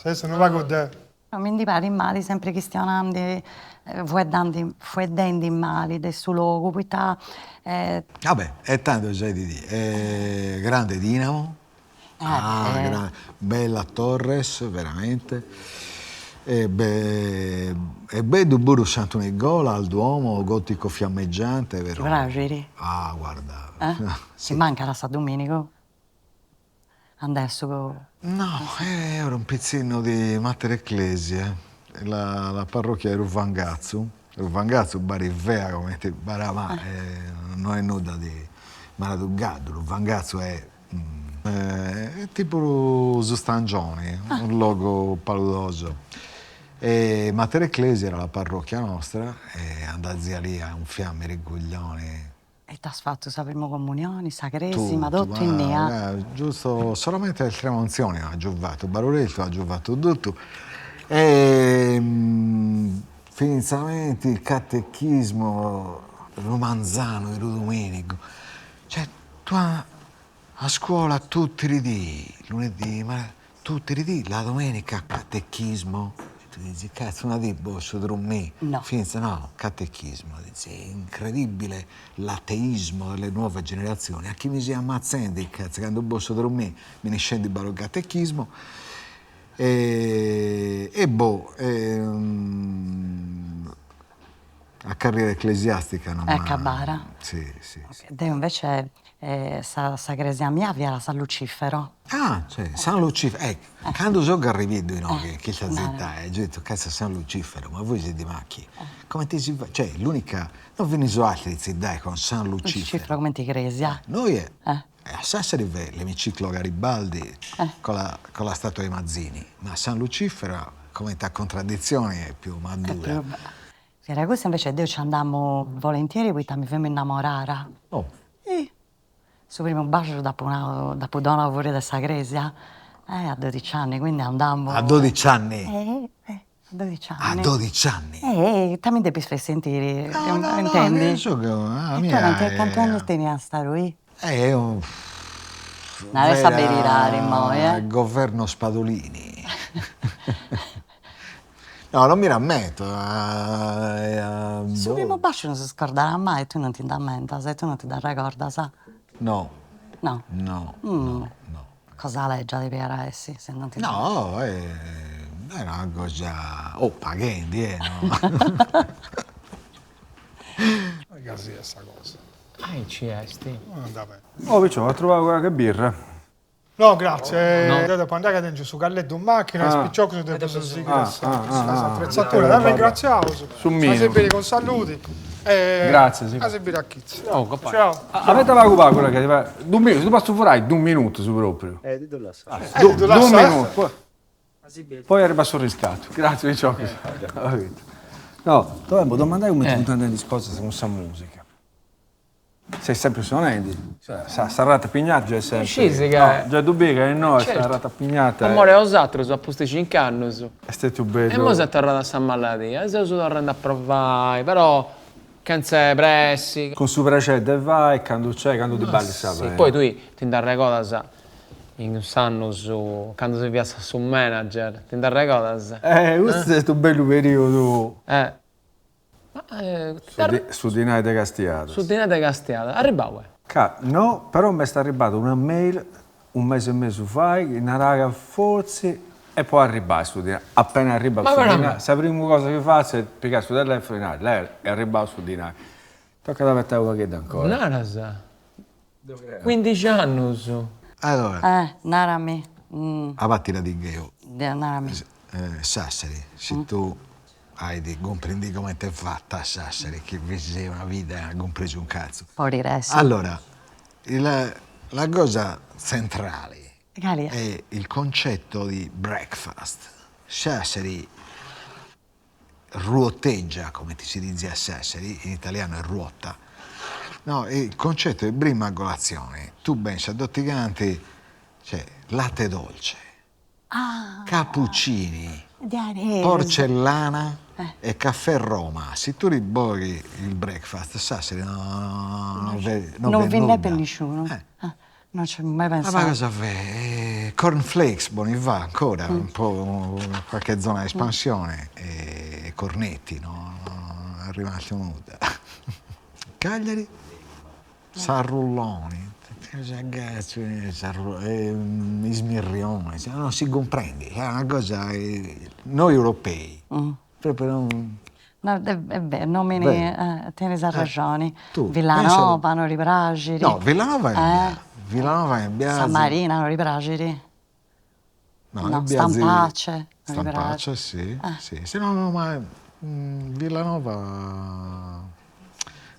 est unu pagu de No mi ndi parit mali sempri chistionandi, fueddandi fueddendi mali de su logu, poita Va bè, e tando giai ti di, grande Dinamo, ah bella Torres, veramente, e e bellu puru Santu Nigola al Duomo, gotico fiammeggiante, però. Ti praxit? Ah guarda. Ti mancat sa dominigu? Andai a su. No, ero un pitzinnu di Mater Ecclesiae, la la parrocchia 'e Ruvangazzu, Ruvangazzu parit fea cumenti paraula ma no est nudda di maleducadu, Ruvangazzu est est tipu su Stangioni, un logu paludoso. E Mater Ecclesiae era la parrocchia nostra e andà zia Lia un fiamme di coglioni E t'as fatu sa primu comunioni, sa cresima, totu innia? Giusto, solamente l'estrema unzione agiu fatu, Barurestu agiu fatu totu e finzamenti il catechismo lu manzanu 'e lu dominigu, cioè tui a scuola tutti li dì, lunedì, Tutti li dì, la domenica catechismo, e tui dici, cazzo una dì bossu dromì, No. finzas, no, catechismo, dici, incredibile l'ateismo delle nuove generazioni, a chi mi seu ammazzendi, cazzo, candu bossu dromì mi ndi scendi paru catechismo, e boh A carriera ecclesiastica no Est acabada? Si, si, si. Deu invece sa sa cresia mia fiat San Lucifero. Ah, cioè, San Lucifero, ecco, candu seu arrividu inoghe in custa tzitade, agiu dittu, cazzo San Lucifero, ma voi siete macchi? Comenti si fait, cioè l'unica, non vi ne sono altre tzitades con San Lucifero. Lucifero comenti cresia. Noi a Sassari v'est l'emiciclo Garibaldi con la con la statua 'e Mazzini, ma San Lucifero comenti a contradditzioni est più madura. Fiat cussa invece deu ci andamu volentieri poita mi femu innamorada. Oh. Ih. Su primu baciu dd'apu nau, dd'apu donau foras de sa cresia, eh a dodici anni, quindi andamu. A dodici anni? Eh, eh, a dodici anni. A dodici anni? Eh, ita mi depis fai sentiri, No, no, no, intendi? su che E tui cantu annus teniast, Rui? Eh, eo Nara sa beridadi immoi, eh. Governo Spadolini. No, non mi rammento. Su primu baciu non si scordat mai, tui non ti nd'ammentas e tui non ti dd'arregordas? No. No? No, no, no. Cosa lègia depiat essi, si non ti No, era una cosa, oh paghendi eh, no. Gasi est sa cosa. Aici est. Oh piciò, at truvau qualche birra? No, grazie, deu depu andai ca tengiu su calleddu in macchina e is piciocus depeus sighiri s'attrezzatura. T'arringratziaus, a si biri cun saludi e a si biri a chitzi. Ciao. Abeta pagu pagu, ca ti fa, dus minutus, ti potzu furai dus minutus propriu. Eh, ti ddu lassu. Dus minutus, poi arribat su riscatu. Grazie piciocus. No, t'olemu domandai cumenti funt andendi is cosas cun sa musica. Seis sempri sonendi, sa Rat'a Pignata giai sempri. Scisi ca. No, giai ddu biri ca innoi sa Rat'a Pignata. Po mori 'e 'osatrus a pustis cinc'annus. Est stetiu bellu. E immoi s'est torrada sa maladia e seus torrendi a provai, però chentza 'e pressi. Cun su prexeri de fai candu c'est, candu ti ballit sa pena. Poi tui ti nd'arregodas in cuss'annus candu si fiat su manager, ti nd'arregodas? Eh, custu est unu bellu periodu. Eh. Ma Su dinai de Castiadas. Su dinai de Castiadas. Arribau est? Ca no, però m'est arribada una mail unu mesi e mesu fait chi narat ca fortzis est po arribai su dinai. Appena arribat su dinai, sa primu cosa chi fatzu est pigai su telefonu e nai, lè, est arribau su dinai. Tocat a abetai unu pagheddu ancora. Naras? Cuindixi annus. Allora. Eh, narami. A parti la digheu. Narami. Sassari, si tu hai di cumprendi comente est fata Sassari, chi fis una vida e cumpresu un cazzu. Podit essi. Allora, il la cosa tzentrali Cali est? è il concetto di breakfast. Sassari ruoteggia, comenti si dizi a Sassari, in italiano è ruota, no, il concetto di prima colazione, tu pensa a totu canti, cioè, latte dolce, cappuccini, porcellana e caffè Roma, si tu li boghi il breakfast, Sassari no no non vi nd'est po nisciunu Non ci apu mai pensau. Ma cosa fai? Corn flakes, boni va ancora, un po' qualche zona di espansione e cornetti, no no est rimastu nudda. Cagliari? S'arrulloni, is mirrionis, non si cumprendit, est una cosa, noi europei propriu non No, est beru, non mi tenis arrexoni. Villanova no ddi praxit. No, Villanova est Villanova est biazi. Sa Marina no ddi praxit. No, Stampace. Stampace, si, si. Si no, no, ma Villanova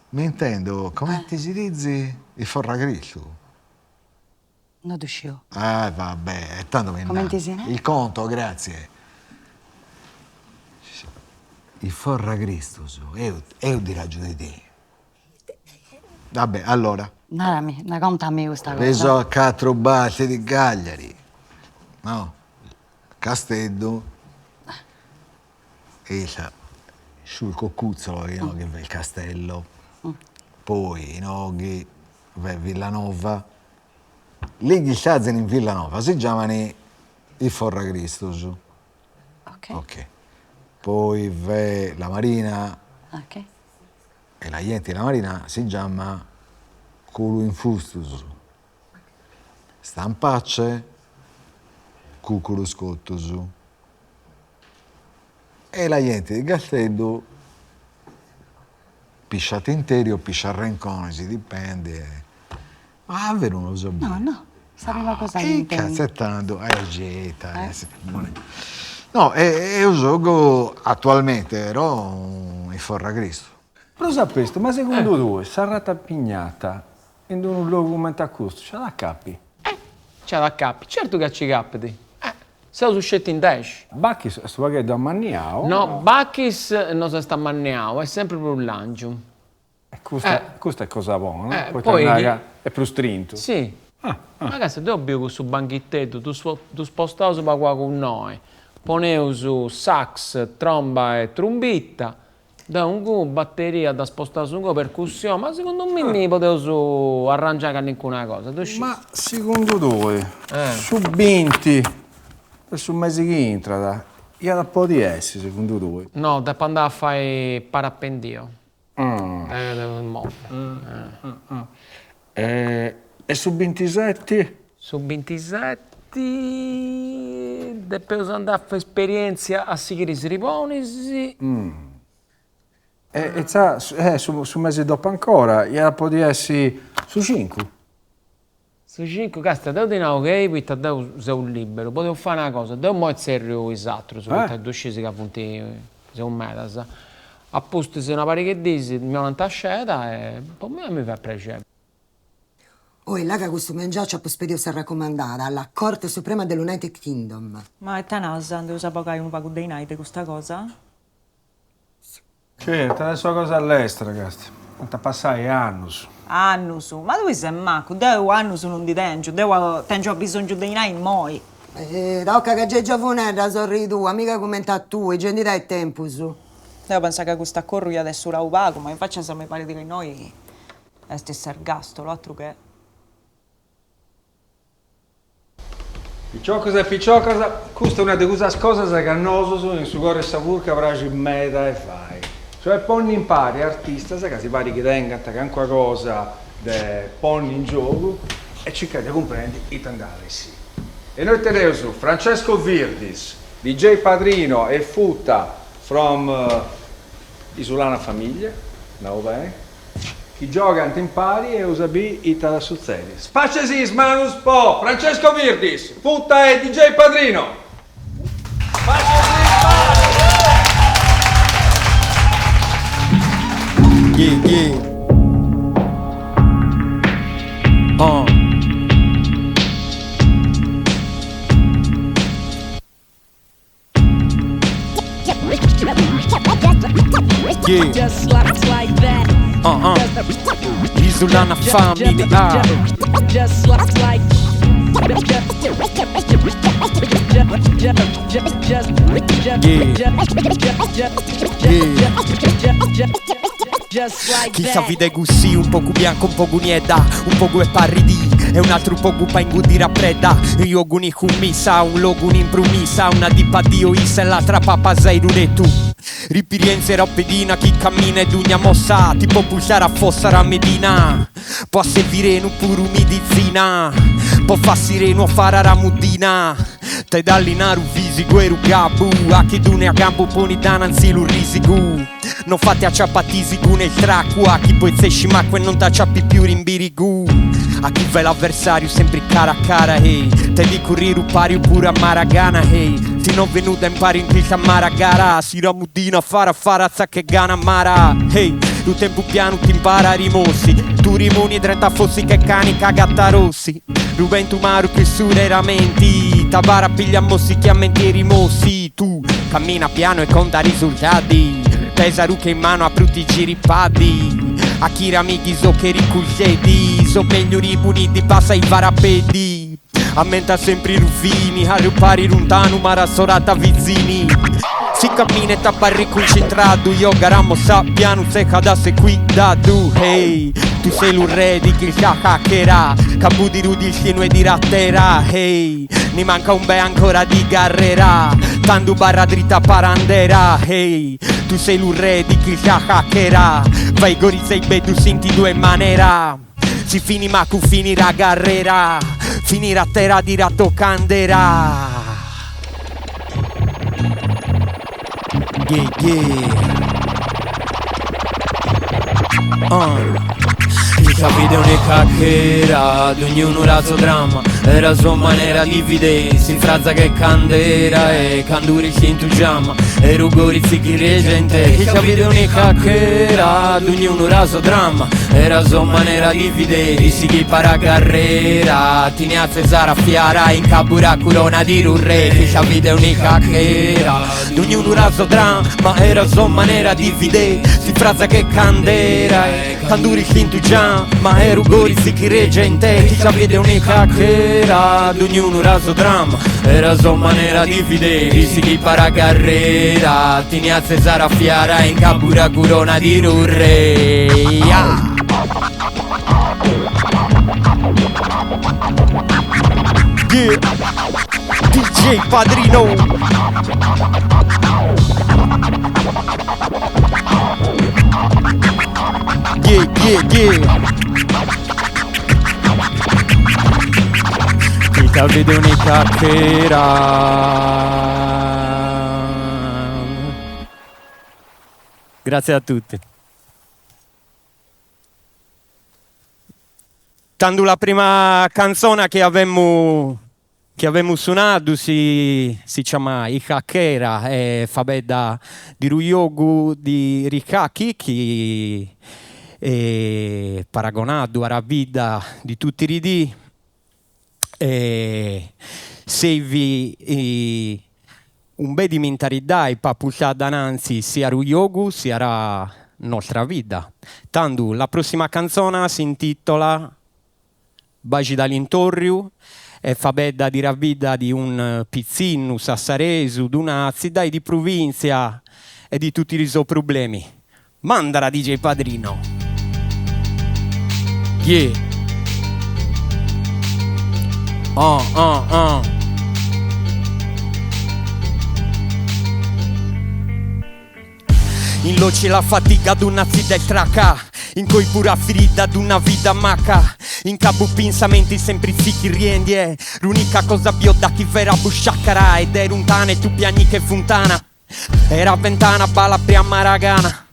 mi intendo, comenti si dizi, i forragrillu. No ddu sciu. Ah va bè, e tando mi Comenti si narat? Il conto, grazie. I forragristus, eu eu di raggiu de ti. Va bè, allora. Narami, contami custa cosa. Preso a quattro parti di Cagliari, no? Casteddu e issa sul cocuzzolo inoghe v'est il castello, poi inoghe v'est Villanova Li chi stazen in Villanova si giaman i forragristus. Ok. Ok. Poi v'est la Marina. Ok. E la jenti 'e la Marina si giama culu infustus. Stampace cucurus cottus. E la jenti di Casteddu pisciatinteri o pisciarrenconis, dipende Ma averu non lu sabia. No, no, sa prima cosa chi intendu. Cazzu e tandu, gei No, eo giogo attualmente però in Forragristu. Prus a prestu, ma segundu tui sa Rat'a Pignata in unu logu cumenti a custu nci at a capi? Eh, nci at a capi, certu ca ci capit. Eh, seus sceti in dexi. Bachis est unu pagheddu ammanniau. No, Bachis no s'est ammanniau, est sempri prus langiu. E custa custa est cosa bona, poita nai ca est prus strintu. Si. Ma cazzu, deu biu cussu banghiteddu, ddu spostaus pagu pagu innoi, poneus sax, tromba e trumbita, deu inguni, batteria dda spostaus inguni, percussioni, ma segundu mimi podeus arrangiai calincuna cosa, ddu scis. Ma segundu tui, su binti de su mesi chi intrat, iat a podi essi segundu tui? No, depu andai a fai parapendio. Eh, E su bintiseti? Su bintiseti depeus andai a fai esperientzia a sighiri is sribonis. E intzà su mesi dopu ancora iat a podi essi su cincu? Su cincu, castia, deu ti nau chi poita deu seu liberu, podeus fai una cosa, deu imoi tzerriu is atrus, poita ddu scis ca funt, seus medas, a pustis una pariga 'e dis mi 'onant sceda e po mei mi fait prexeri. Oi, là ca custu mengiaciu apu spediu sa racumandada alla Corte Suprema dell'United Kingdom. Ma ita nas, nd'eus a bogai unu pagu de 'inai de custa cosa? Certu, at essi una cosa lestra, casti. Ant a passai annus. Annus? Ma tui ses macu, deu annus non ndi tengiu, deu tengiu abisongiu de 'inai immoi. Eh, toca ca gei giovunedda sorri tua, miga cumenti a tui, gei ndi tenit tempus. Deu pensa ca custu acorru iat essi durau pagu, ma invecias mi parit ca innoi est s'ergastolo, atru che. Piciocos e piciocas, custa est una de cussas cosas ca a nosus in su Coro 'e sa Furca praxit meda 'e fai, cioè ponni impari artistas ca si parit chi tengant calincuna cosa de ponni in giogu e circai de cumprendi ita nd'at a essì. E innoi teneus Francesco Virdis, DJ Padrino e Futa from Isulana Famiglia, nau beni? Chi giogant impari e eus a biri ita at a sutzedi. Spacesì is manus po Francesco Virdis, Futa e DJ Padrino! Spacesì is manus! Yeah, yeah. Uh. Yeah. Just like that. Uh uh. Isulana family. Just like Yeah. Chi sa vida est cusì, un pogu bianca, un pogu niedda, un pogu 'e p'arridì e un atru pogu pa inguddire a preda. Un jogu un'icummissa, un logu un'imprumissa, una dì p'addio issa e l'atra pa pasai ru lettu. Ripirienzia 'e ra pedina chi cammina e dugna mossa ti po pulciare a fossa ra medina. Po assevvirenu puru miditzina, po fa sirenu o fara ra muddina. T'hai allinare u fisicu e ru capu, a chi dune a campu poni dananzi lu risicu. Non fate acciappa tisicu nel traccu, a chi poi zesci maccu e non t'acciappi più rimbirigu. A chi vai l'avversario sempri cara a cara, hey. Te di curriru pari pure a Maragana, hey. Si non venuta impari in a Maragara, si ramudina fara fara zacche gana mara, hey. Lu tempo piano ti impara rimossi, tu rimuni 30 fossi che cani cagatta rossi. Ruventu maru che sureramenti, tabara piglia mossi chiamenti e rimossi. Tu cammina piano e conta risultati, pesa ruche in mano a brutti giri paddi. A chi amici so che ricugliedi, so meglio ribuni di passa i varapedi. Ammenta sempre i rufini, a rupari lontano ma rassorata vizzini. Si cammina e t'apparri concentrato, io garamo sa piano secca da se qui da du hey. Tu sei lo re di chi hackerà, capu di rudi il sino e di rattera, hey. Mi manca un be ancora di carrera, tandu barra dritta parandera, hey. Tu sei lo re di chi hackerà, vai gori sei bedu sinti due manera. Si fini ma cu finirà carrera, finirà terra di ratto candera. Yeah, yeah. Chi sa vita è una cacchera, di ognuno la sua dramma, e la sua maniera di vedere, si infrazza che candera e canduri si entusiasma, e rugori si chi regente. Chi sa vita è una cacchera, di ognuno la sua dramma, e la sua maniera di vedere, si chi para carriera, ti ne Cesare fiara, in cabura corona di re. Chi sa vita è una cacchera, di ognuno la sua dramma, e la sua maniera di vedere, si infrazza che candera e canduri si entusiasma, e rugori si chi regente. Chi sa vita è una cacchera, di ognuno la sua dramma, e la sua maniera di vedere, si chi para carriera, ti ne Cesare fiara, in cabura corona di re. Yeah. Yeah. DJ Padrino. Yeah, yeah, yeah. Chi ta vede una cacchera. Grazie a tutti. Tanto la prima canzone che avemmo, che avemmo suonato si, si chiama I Hackera e fa bella di Ruyogu di Rikaki che è paragonato alla vita di tutti i ridì e servi e Un bedi mintaridai pa purtai adananti sia ru jogu sia ra nostra vida. Tandu la prossima canzona si intitola Baxi da l'intorriu e fabedda di ra vida di un pitzinnu sassaresu d'una tzidai di pruvintzia e di tutti li so prublemi. Mandala DJ Padrino! Yeah! Oh oh oh! In loci la fatiga d'una tzida istraca, in coi puru a ferida d'una vida maca, in cabu pinsamenti sempri tzichirriendi e l'unica cosa bioda chi vera busciacara ed è luntana e tu piagni che funtana. Era ventana balla pria maragana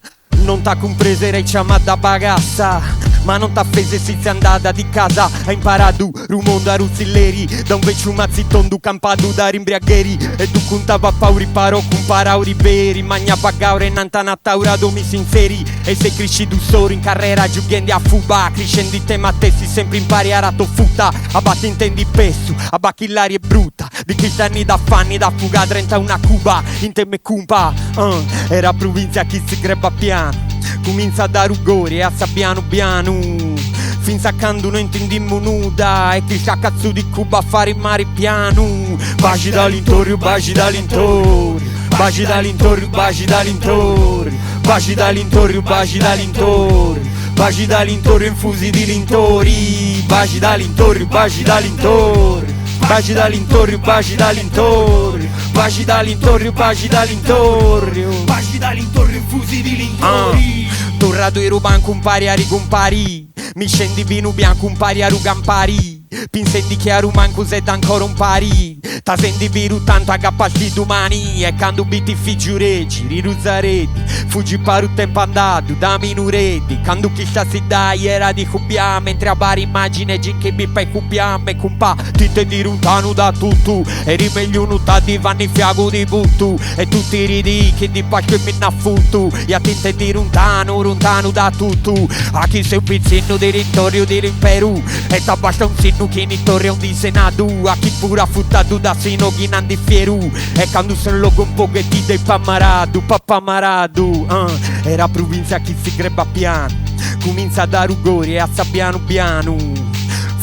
Non t'ha cumpresu era ciamada bagassa Ma non t'ha fese si sei andata di casa Ha imparatu ru mondo a ru zilleri Da un vecchiu mazzitondo campatu da rimbriagheri E tu contava pauri paro cumparauri veri Magna pagaure nanta nataura domi sinceri E sei cresciuto solo in carriera giughendi a fuba Crescendi te ma te si sempre impari a rato futa Abatti intendi pesu, abbacchillari è brutta Di chi anni da fanni da fuga 30 una cuba In te me cumpa uh, Era provincia chi si greba piano Comincia da rugori e a sabbiano piano Finza quando non intendimmo nuda E chi sa cazzo di Cuba a fare i mari piano Baci dall'intorno, baci dall'intorno Baci dall'intorno, baci dall'intorno Baci dall'intorno, baci dall'intorno Baci dall'intorno infusi di lintori Baci dall'intorno, baci dall'intorno Baci dall'intorno, baci dall'intorno Baci dall'intorno, baci dall'intorno Baci dall'intorno infusi di lintori Torrato i ruban compari a ricompari Mi scendi vino bianco compari a rugampari Pinsendi che a rumanco se da ancora un pari Ta sendi viru tanto a gappasti domani E quando biti figuregi, riruzzaretti Fuggi paru tempo andato, da minuretti Quando chi sta si dai era di cubbia Mentre a bari immagine che mi fai cubbia Me cumpa, ti te di lontano da tutto Eri meglio non di vanni fiago di butto E tutti ridi che di pasco e mi naffutto E a ti te di lontano, lontano da tutto A chi sei un pizzino di rintorio di l'imperu E t'abbasta un sinno che in torre un disenadu A chi pura futtatu da sino chi nandi fieru E quando se logo un po' che ti dei pamaradu, papamaradu uh, Era provincia chi si greba piano Comincia da rugori e a piano piano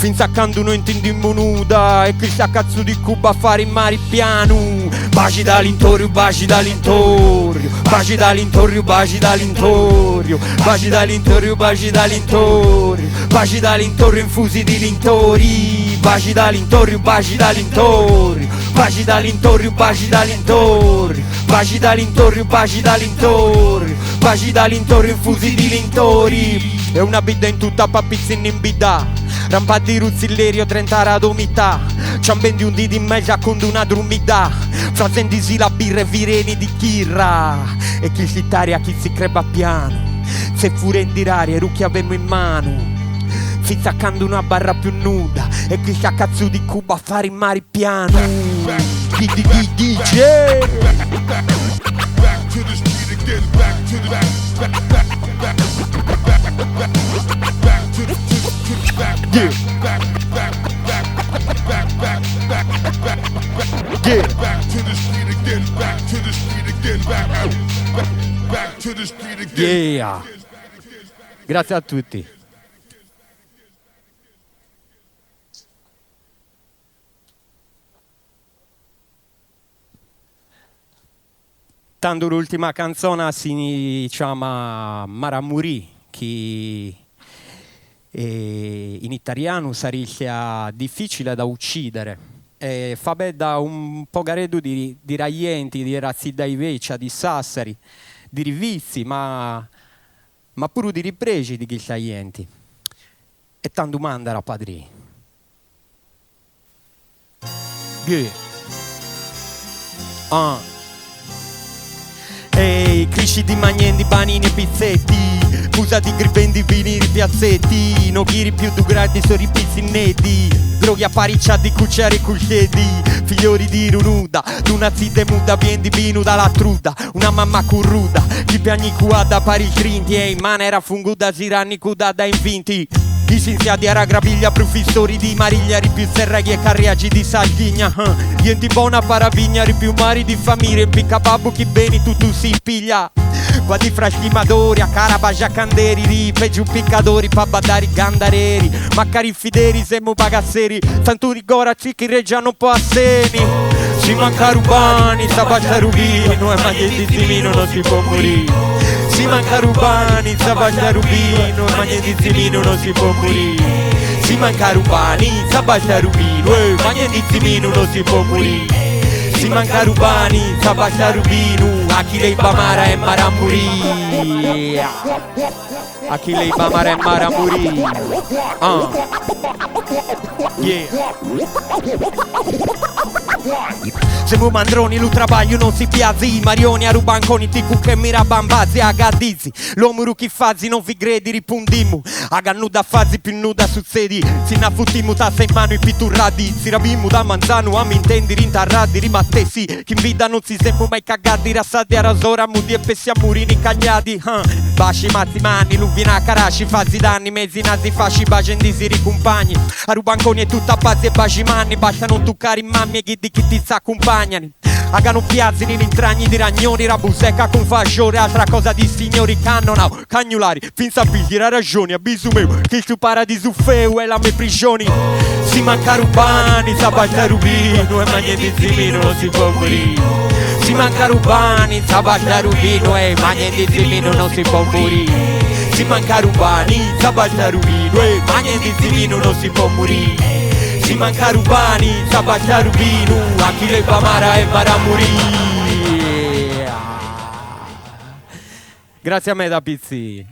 Finza quando non intendimmo nuda E chi sa cazzo di Cuba a fare i mari piano Baci dall'intorno, baci dall'intorno Baci dall'intorno, baci dall'intorno Baci dall'intorno, baci dall'intorno Baci dall'intorno infusi di lintori Baci dall'intorno, baci dall'intorno Baci dall'intorno, baci dall'intorno Baci dall'intorno, baci dall'intorno Baci dall'intorno infusi di lintori E una bida in tutta papizzini in bida Rampa di ruzzillerio 30 radomità Ciambendi un di di mezza con una drumida Frasendisi la birra e vireni di chirra E chi si taria chi si creba piano Se furendi rari e rucchi avemmo in mano Fizzaccando una barra più nuda E chi sa cazzo di Cuba a fare i mari piano Di di di DJ Back to the street again, back to the back, back, back, back, back, back, back to the to, to, back, Yeah. back, back, back, back, back, back, back, back, Yeah. back to the street again, back to the street again, back, back, back to the street again. Yeah Grazie a tutti Tanto l'ultima canzone si chiama Maramuri, che in italiano sarebbe difficile da uccidere. E fa da un po' garedu di, di raienti, di razzidai vecchia, di Sassari, di rivizi, ma, ma pure di ripresi di chi E tanto mandara padri. Yeah. Ah. Ehi, crisci di magnendi, panini e pizzetti Fusa di grivendi, vini, piazzetti No ghiri più du grandi, sori pizzinetti Droghi a pariccia di cucciari e culcedi Figliori di runuda, d'una zidde muda Vien di vino dalla truda, una mamma curruda Chi piagni cuada pari trinti E in manera funguda, siranni cuda da invinti. Iscinziati ara grapiglia, prufissori di mariglia, ri più zerreghi e carriaggi di Sardigna. Jenti bona paravigna, ri più mari di famiglia, impicca babbu chi beni tuttu si piglia. Qua di frastimadori, a cara canderi, ri peggio piccadori, pa badari gandareri, macari fideri, semu bagasseri, tantu rigora chi reggia non può asseni. Si manca rubani, s'abbaccia rubino, e ma di zimino non si può morire. Si manca rubani, s'abbaccia rubino, e ma di zimino non si può morire. Si manca rubani, s'abbaccia rubino, e ma di zimino non si può morire. Si manca rubani, s'abbaccia rubino, a chi lei bamara e maramuri. A chi lei bamara e maramuri. Ah. Yeah. Siamo mandroni, lu travaglio non si piazzi Marioni a rubanconi, ti che mira bambazzi a gadizzi L'uomo chi fazzi, non vi credi, ripundimu A gannuda fazzi, più nuda succedi Si na tassa in mano i pitturradi Si rabimmu da manzano, a mi intendi, rintarradi, rimattesi Chi in vita non si semmu mai cagati Rassati a rasora, mudi e pessi a murini cagliati uh. Baci, mazzi, mani, luvina, caraci, fazzi danni Mezzi, nazi, fasci, baci, indisi, compagni A rubanconi e tutta pazzi e baci manni Basta non toccare i mammi e chi di chi ti s'accompagnano Agano piazzini, l'intragni di ragnoni, rabuseca con fasciore, altra cosa di signori cannonau, cagnulari, fin sapiti la ragioni, abisu meu, che il paradiso feu e la me prigioni. Si manca rubani, s'abbaccia rubino, e ma niente zimino non si può morire. Si manca rubani, s'abbaccia rubino, e ma niente zimino non si può morire. Si manca rubani, s'abbaccia rubino, e ma niente zimino non si può morire. Si manca rubani, s'abbaccia rubino, a chi le bamara e maramuri. Grazie a me da Pizzi.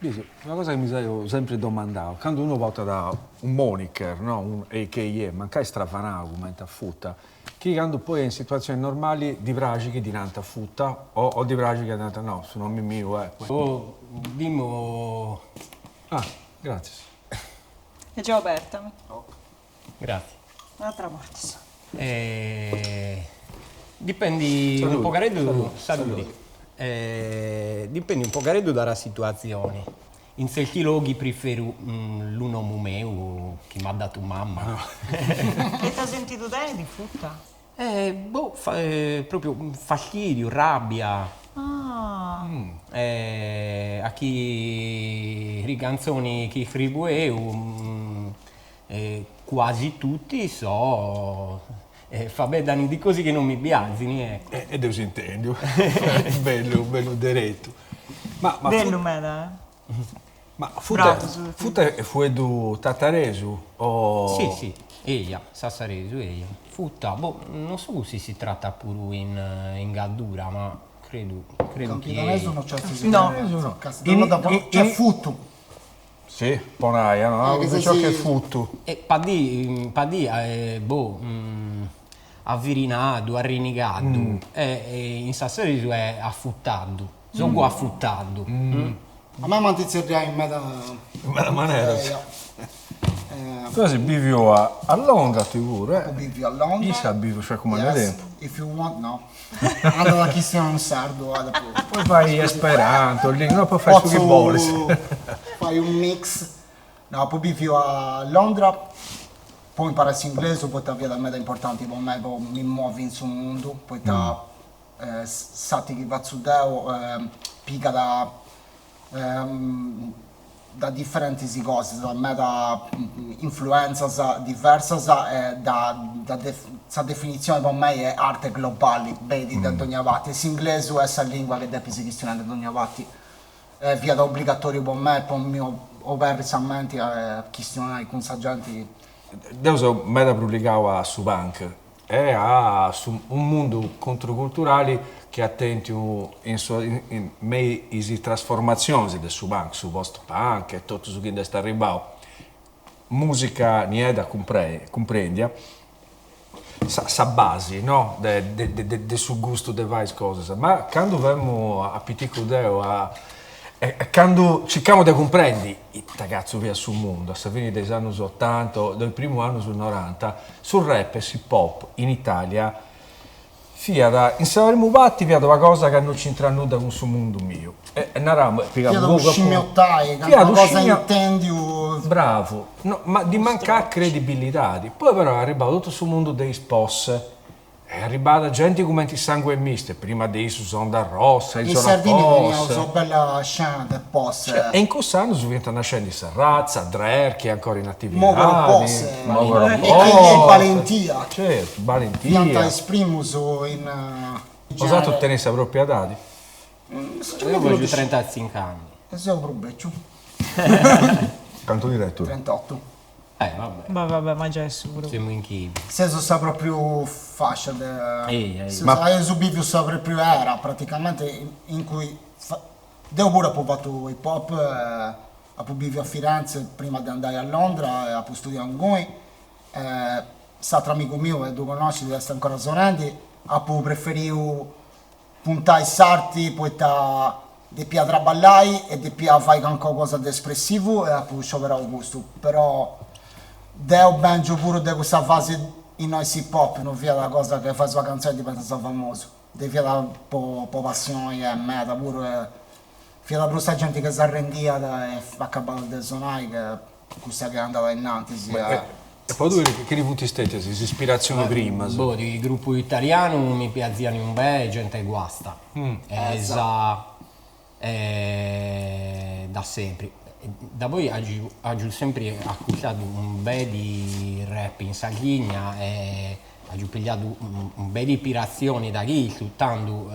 Bisu, una cosa che mi sono sempre domandato, quando uno porta un moniker, no? Un AKA, mancai stravanau cumenti a Futa, chi quando poi è in situazioni normali di praxit chi ddi nant Futa o, o ddi praxit chi ddi nant no, su nome mio è. Oh, dimmo... Ah, grazie. E già aperta. Grazie. Un'altra volta. Eh, dipendi Saluti, un pocareddu, saluti, saluti. Eh, dipendi un pocareddu dalla situazione. In certi luoghi preferu mm, lu nomu meu che mi ha dato mamma. Che ti ha sentito bene di Futa? Eh, boh, fa- proprio fastidio, rabbia. Ah. Eh, a chi ri canzoni chi scrivo io, mm, eh, quasi tutti so eh, fa bene di cose che non mi piacciono, ecco. E, e devo intendo. bello, bello diretto. Ma, ma Bello meda, eh? Ma Futa, Bravo, su- Futa è fueddu tataresu o... Sì, sì, eia, sassaresu, eia. Futa, boh, non so se si tratta pure in, in Gaddura, ma credo, credo che... Campidaneso non c'è No. no. In- in- C'è in- futtu. Sì, ponaia, no? Eh, che se Ciò si- che è futtu. E Padì, Padì eh, boh, mm, avvirinato, arrinigato, e, e in sassaresu è affuttato, sono affuttato. Mm. A me mantizzeria in meda... In meda maniera, sì. Eh, Tu sei bivio a, a Londra, ti pure, eh? Bivio a Londra. Issa bivio, cioè come Yes, tempo. If you want, no. Ando da chi sia un sardo, vado pure. Poi fai esperanto, lì, no, poi fai su che vuoi. Fai un mix. No, poi bivio a Londra, poi imparare l'inglese, poi via da meda importante per me, poi mi muovi in su mondo, poi ta, eh, sati che va su deo, eh, pica da, ehm, da differenti cose, da meda mm, influenza diversa, e da, da def, sa definizione per me è arte globale, vedi, da ogni parte. L'inglese è la lingua che deve si chistione da ogni parte. Eh, via da obbligatorio per me, per mio oversammente eh, chistionare con sa gente. Deu so meda publicau a su punk e a su un mondo controculturale che attenti in, so, in, in mei is trasformazioni del su punk, su post punk e tutto su chi sta arrivando. Musica nieda compre, comprendia sa, sa base, no? De, de, de, de, de su gusto de varie cose. Ma quando vemo a Pitico Deo a e, e quando cerchiamo di comprendere, il ragazzo via sul mondo, a fine degli anni 80, del primo anno sul 90, sul rap e hip hop in Italia Fiat, in sa primu parti fiat una cosa ca no c'intrat nudda cun su mundu miu. E naramu, e pigamu Fiat unu fogu a fogu. scimmiottai, Fiat calincuna unu cosa scimmia intendiu. Bravu. No, ma ddi mancàt credibilidadi. Poi però est arribau totu su mundu de is posse. Est arribada genti cumenti Sangue Misto e prima de issus Onda Rossa, In Isola Sardinnia Posse. teniaus una bella scena de posse. Cioè, e in cuss'annus fiant nascendi Sa Razza, Drer, chi est ancora in atividadi. Mogoro Posse. Mogoro E Posse. Balentia. Certu, Balentia. Fiant is primus in. Bosatrus teneis sa propria edadi? Io fagiu 35 anni. E seu prus beciu. Cantu ndi tenis tui? 38. Eh, vabbè. Ma vabbè, ma già est su prus. Semu in chimbi. Seus sa propriu fascia de. Ehi, ehi. Ma eus biviu sa propriu era, praticamente, in cui deu puru apu fatu hip hop, apu biviu a Firenze prima de andai a Londra e apu studiau inguni, s'atru amigu miu, e ddu connoscit, est ancora sonendi, apu preferiu puntai s'arti poita depia traballai e depia fai calincuna cosa de espressivu e apu scioberau custu, però deu bengiu puru de cussa fasi innoi s'hip hop non fiat cosa che fais una cantzoni e diventas famosu, fiat po passioni e meda puru e fiat prus sa genti che s'arrendiat e acabat de sonai che cussa che andat ainnantis E E po tui chini funt stetias is ispiratzionis primas? Boh, di gruppu italianu mi piaziani un bel Gente Guasta, esa da sempri. Daboi agiu agiu sempri ascurtadu un bel di rap in Sardigna e agiu pigliadu un bel di ispiratzioni da chissu, tandu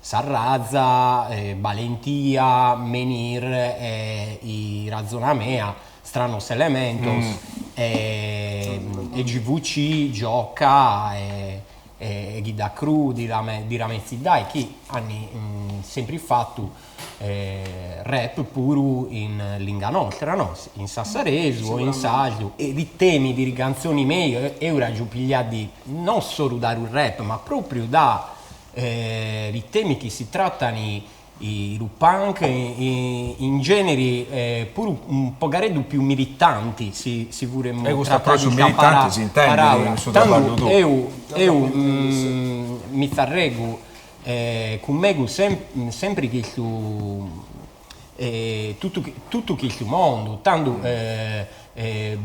Sa Razza, Balentia, Menhir e i Razona Mea, Stranos Elementos e GVC, Gioca e Ghidda Crew di Rametzi Dai chi ant sempri fatu rap puru in linga nostra, no? In sassaresu o in sardu e di temi di cantzoni mei eo agiu pigliadi non solu da ru rap ma propriu da Li temi chi si trattan in ru punk in generi puru un pogareddu più militanti si si voremu E custu approcciu militante si intendit in su traballu tuu. Eu eu mi tzarregu cun megus sempri chistu totu totu chistu mundu, tandu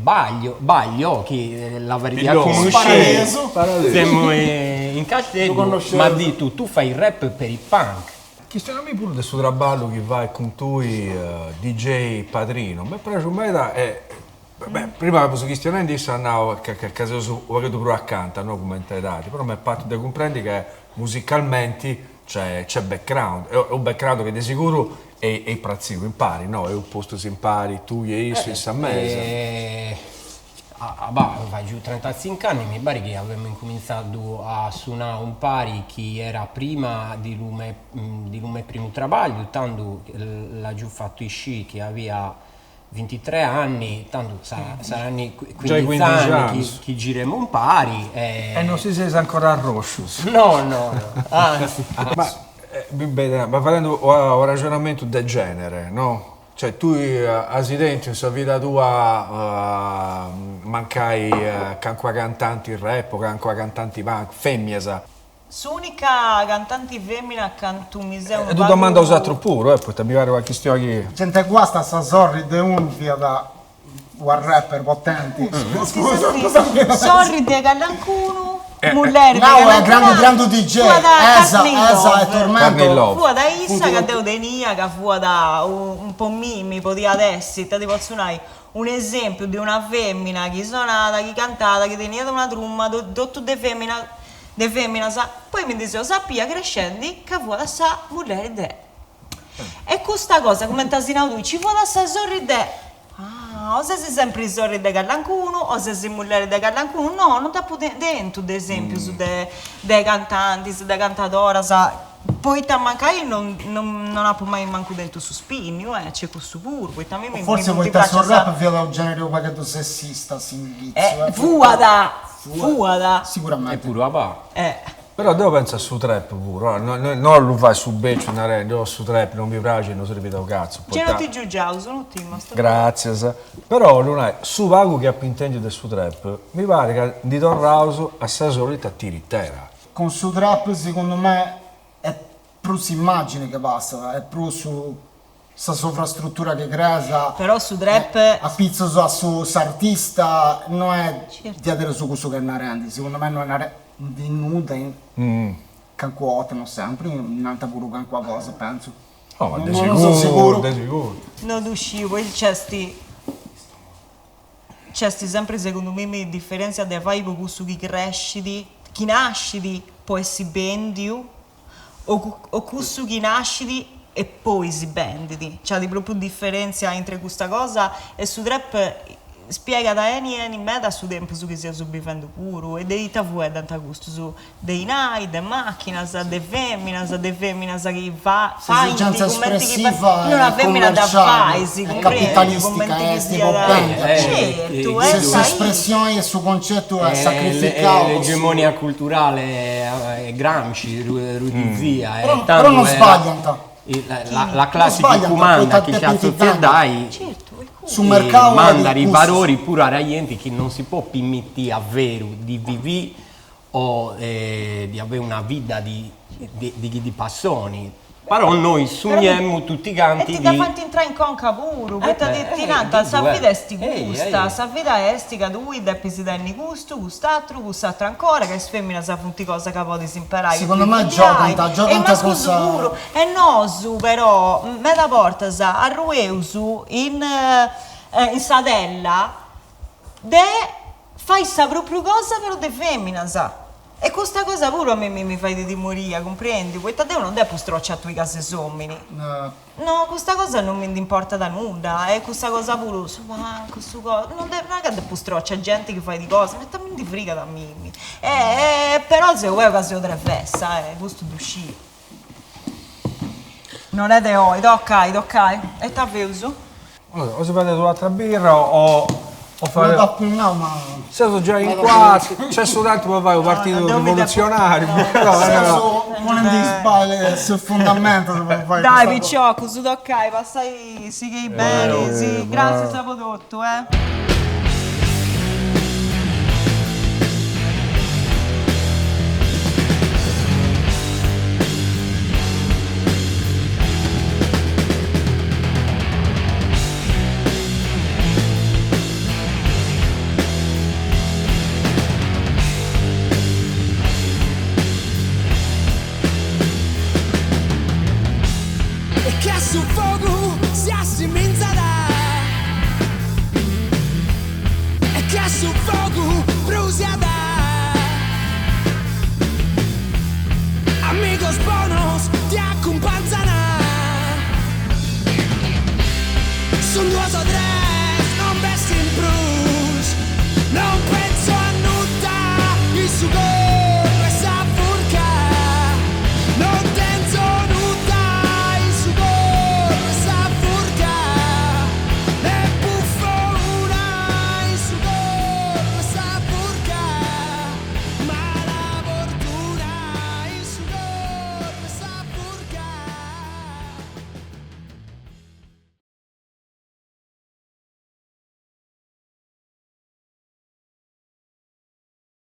Baglio, Baglio chi la faria connoscere, semu in Casteddu, m'at ditu tu fai rap per i punk. Chistionami puru de su traballu chi fait cun tui DJ Padrino, m'est praxu meda e beh prima apu chistionendi issu at nau ca ca seus u' pagheddu prus acanta no cumenti edadi, però m'est partu de cumprendi ca musicalmenti c'è c'è background, e u' background chi de siguru Eis pratziu impari, no? Eus postus impari tui e issu in sa mesa. Ah, fagiu trentacinc'anni, mi parit chi avemu incumintzadu a sonai umpari chi era prima di lu me di lu me primu trabagliu, tandu l'agiu fatu iscì chi avia bintitres anni, tandu saranni quindici anni chi giremu umpari e. E non si seis ancora arroscius? No, no, no, anzi. Ma ma fadendu u' arraxonamentu de genere, no? Cioè tui as tentu in sa vida tua mancai calincuna cantanti rap o calincuna cantanti punk, femias? S'unica cantanti femina cantu mi seu unu E ddu domandu a bosatrus puru, eh, poita mi parit una chistioni chi. Gente Guasta sa sorri de unu fiat ua rapper potenti. Scusa, scusa. Sorri de callancunu, mulleri de Nau est callancunu. grandu grandu DJ, esa, esa e Tormento. Fuat issa ca deu tenia ca fuat un po mimi podiat essi, ita ti potzu nai, un'esempiu de una femina chi sonat, chi cantat, chi teniat una truma totu de femina de feminas, poi mi ndi seu sapia crescendi ca fuat sa mulleri de. E custa cosa, cumenti as nau tui, ci fuat sa sorri de. Ah, o ses sempri sorri de callancunu o ses mulleri de callancunu, no, non nd'apu tentu de esempius de de cantantis, de cantadoras, poita mancai non non apu mai mancu tentu su spinniu, eh, c'est cussu puru, poita a mei mi Forse mi poita su praxiat rap fiat unu genere unu pagheddu sessista a s'inghitzu. Fuat, fuat. Sicuramente. E puru abà. Eh. Però deu pentzu a su trap puru, no lu fai su beciu narendi, oh su trap non mi praxit, no serbit a u' cazzu, Gei poita. non ti giugiaus, no timast. Gratzias. Però 'ollu nai, su pagu chi apu intendiu de su trap, mi parit ca ndi torraus a sa solita tiritera. Con su trap segundu me est prus s'immagine che passat, est prus su sa sovrastruttura che creas Però su trap. Apitzus a su s'artista no est diaderus cussu chi est narendi, segundu me no est narendi nudda in calincuna 'orta, no sempri, nant puru calincuna cosa pentzu. No, ma de Non seu siguru, siguru. de siguru. No ddu sciu, poi nc'est nc'est sempri segundu mimi diferentzia de fai po cussu chi crescit, chi nascit po essi bendiu o o cussu chi nascit e poi si bendit, nc'at propriu diferentzia intre custa cosa e su trap spiegat 'eni 'eni meda su tempus chi seus bivendu puru e de ita fueddant custus De 'inai, de machinas, de feminas, de feminas chi faint S'esigenza cumenti chi espressiva una e femina dda commerciale fais, e cumprendi, capitalistica cumenti chi est siat po bendiri. Certu, est aici. S'espressioni e su concettu est sacrificau po su. L'egemonia culturale e Gramsci, Rudizia e Però tandu non sbagliant. La classi chi cumanda chi sa sotziedai Su mercau mandat i valori puru a sa genti chi non si po permitti a veru di vivi o di avere una vida di di chi di passoni, però noi sugnemu tutti canti E ti di dda faint intrai in conca puru, poita ti ti nant sa vida est custa, sa vida est ca tui depis tenni custu, cust'atru, cuss'atru ancora, ca is feminas funt cosa ca podis imperai po Segundu me giogant, giogant e i cun mascus sa puru, e nosu però meda bortas arrueus in in sa tella de fai sa propriu cosa però de feminas. E custa cosa puru a mimi mi fait timoria, cumprendi? Poita deu non depu strocci a tui ca ses omini. No, custa cosa non mi ndi importat nudda e custa cosa puru, su punk, su cosa, non de non est ca depu strocci a genti chi fait cosas, ma ita mi ndi frigat a mimi. E però seu deu ca seu trevessa, e custu ddu sciu. Non est de oi, toccai, toccai. E ita feus? Allora, o si fait un'atra birra o o Non dd'apu nau ma. Seus giai in cuatru, nc'est su tanti po fai unu partidu rivoluzionariu. Seus ponendi is basis, is fundamentus po fai custa Dai cosa. piciocus, toccai, passai, sighei beni, si, gràtzias po totu, eh.